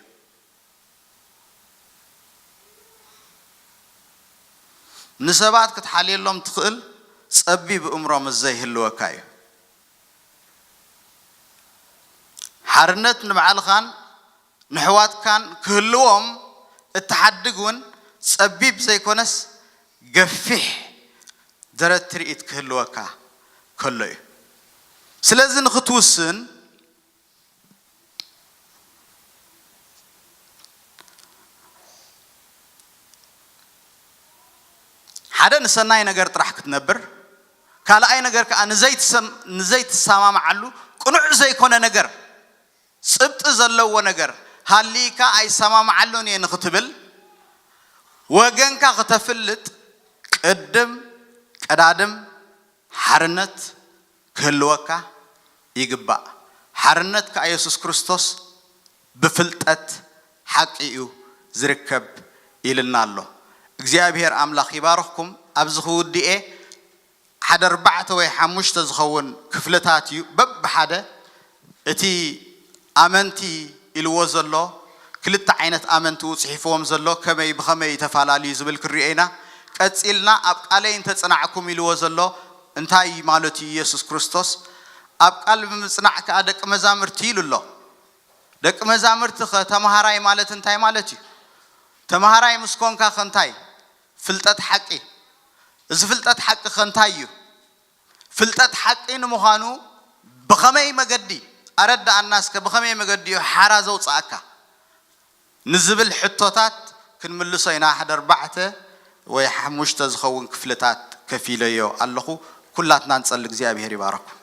ንሰባት ክትሓልየሎም ትኽእል ጸቢብ እምሮ ምስ ዘይህልወካ እዩ። ሓርነት ንባዕልኻን ንሕዋትካን ክህልዎም እትሓድግ እውን ጸቢብ ዘይኮነስ ገፊሕ ደረት ትርኢት ክህልወካ ከሎ እዩ። ስለዚ ንኽትውስን ሓደ ንሰናይ ነገር ጥራሕ ክትነብር፣ ካልኣይ ነገር ከዓ ንዘይትሰም- ንዘይትሰማምዓሉ ቅኑዕ ዘይኮነ ነገር፣ ጽብጢ ዘለዎ ነገር ሃሊካ ኣይሰማምዓሉን እየ ንኽትብል ወገንካ ክተፍልጥ ቅድም ቀዳድም ሓርነት ክህልወካ ይግባእ። ሓርነት ከኣ የሱስ ክርስቶስ ብፍልጠት ሓቂ እዩ ዝርከብ ኢልና ኣሎ። እግዚኣብሔር ኣምላኽ ይባርኽኩም። ኣብዚ ክውድኤ ሓደ ኣርባዕተ ወይ ሓሙሽተ ዝኸውን ክፍልታት እዩ። በብሓደ እቲ ኣመንቲ ኢልዎ ዘሎ፣ ክልተ ዓይነት ኣመንቲ እዩ ጽሒፍዎም ዘሎ፣ ከመይ ብኸመይ ተፈላለዩ ዝብል ክንሪኦ ኢና። ቀጺልና ኣብ ቃለይ እንተጽናዕኩም ኢልዎ ዘሎ እንታይ ማለቱ እዩ ኢየሱስ ክርስቶስ? ኣብ ቃል ብምጽናዕ ከኣ ደቂ መዛሙርቲ ኢሉ ኣሎ። ደቂ መዛሙርቲ ኸ ተምሃራይ ማለት እንታይ ማለት እዩ? ተምሃራይ ምስ ኮንካ ኸ እንታይ? ፍልጠት ሓቂ። እዚ ፍልጠት ሓቂ ኸ እንታይ እዩ? ፍልጠት ሓቂ ንምዃኑ ብኸመይ መገዲ ኣረድኣና እስከ፣ ብኸመይ መገዲ እዩ ሓራ ዘውጽኣካ ንዝብል ሕቶታት ክንምልሶ ኢና። ሓደ ኣርባዕተ ወይ ሓሙሽተ ዝኸውን ክፍልታት ከፊለዮ ኣለኹ። ኩላትና ንጸሊ፣ እግዚኣብሔር ይባረኩም።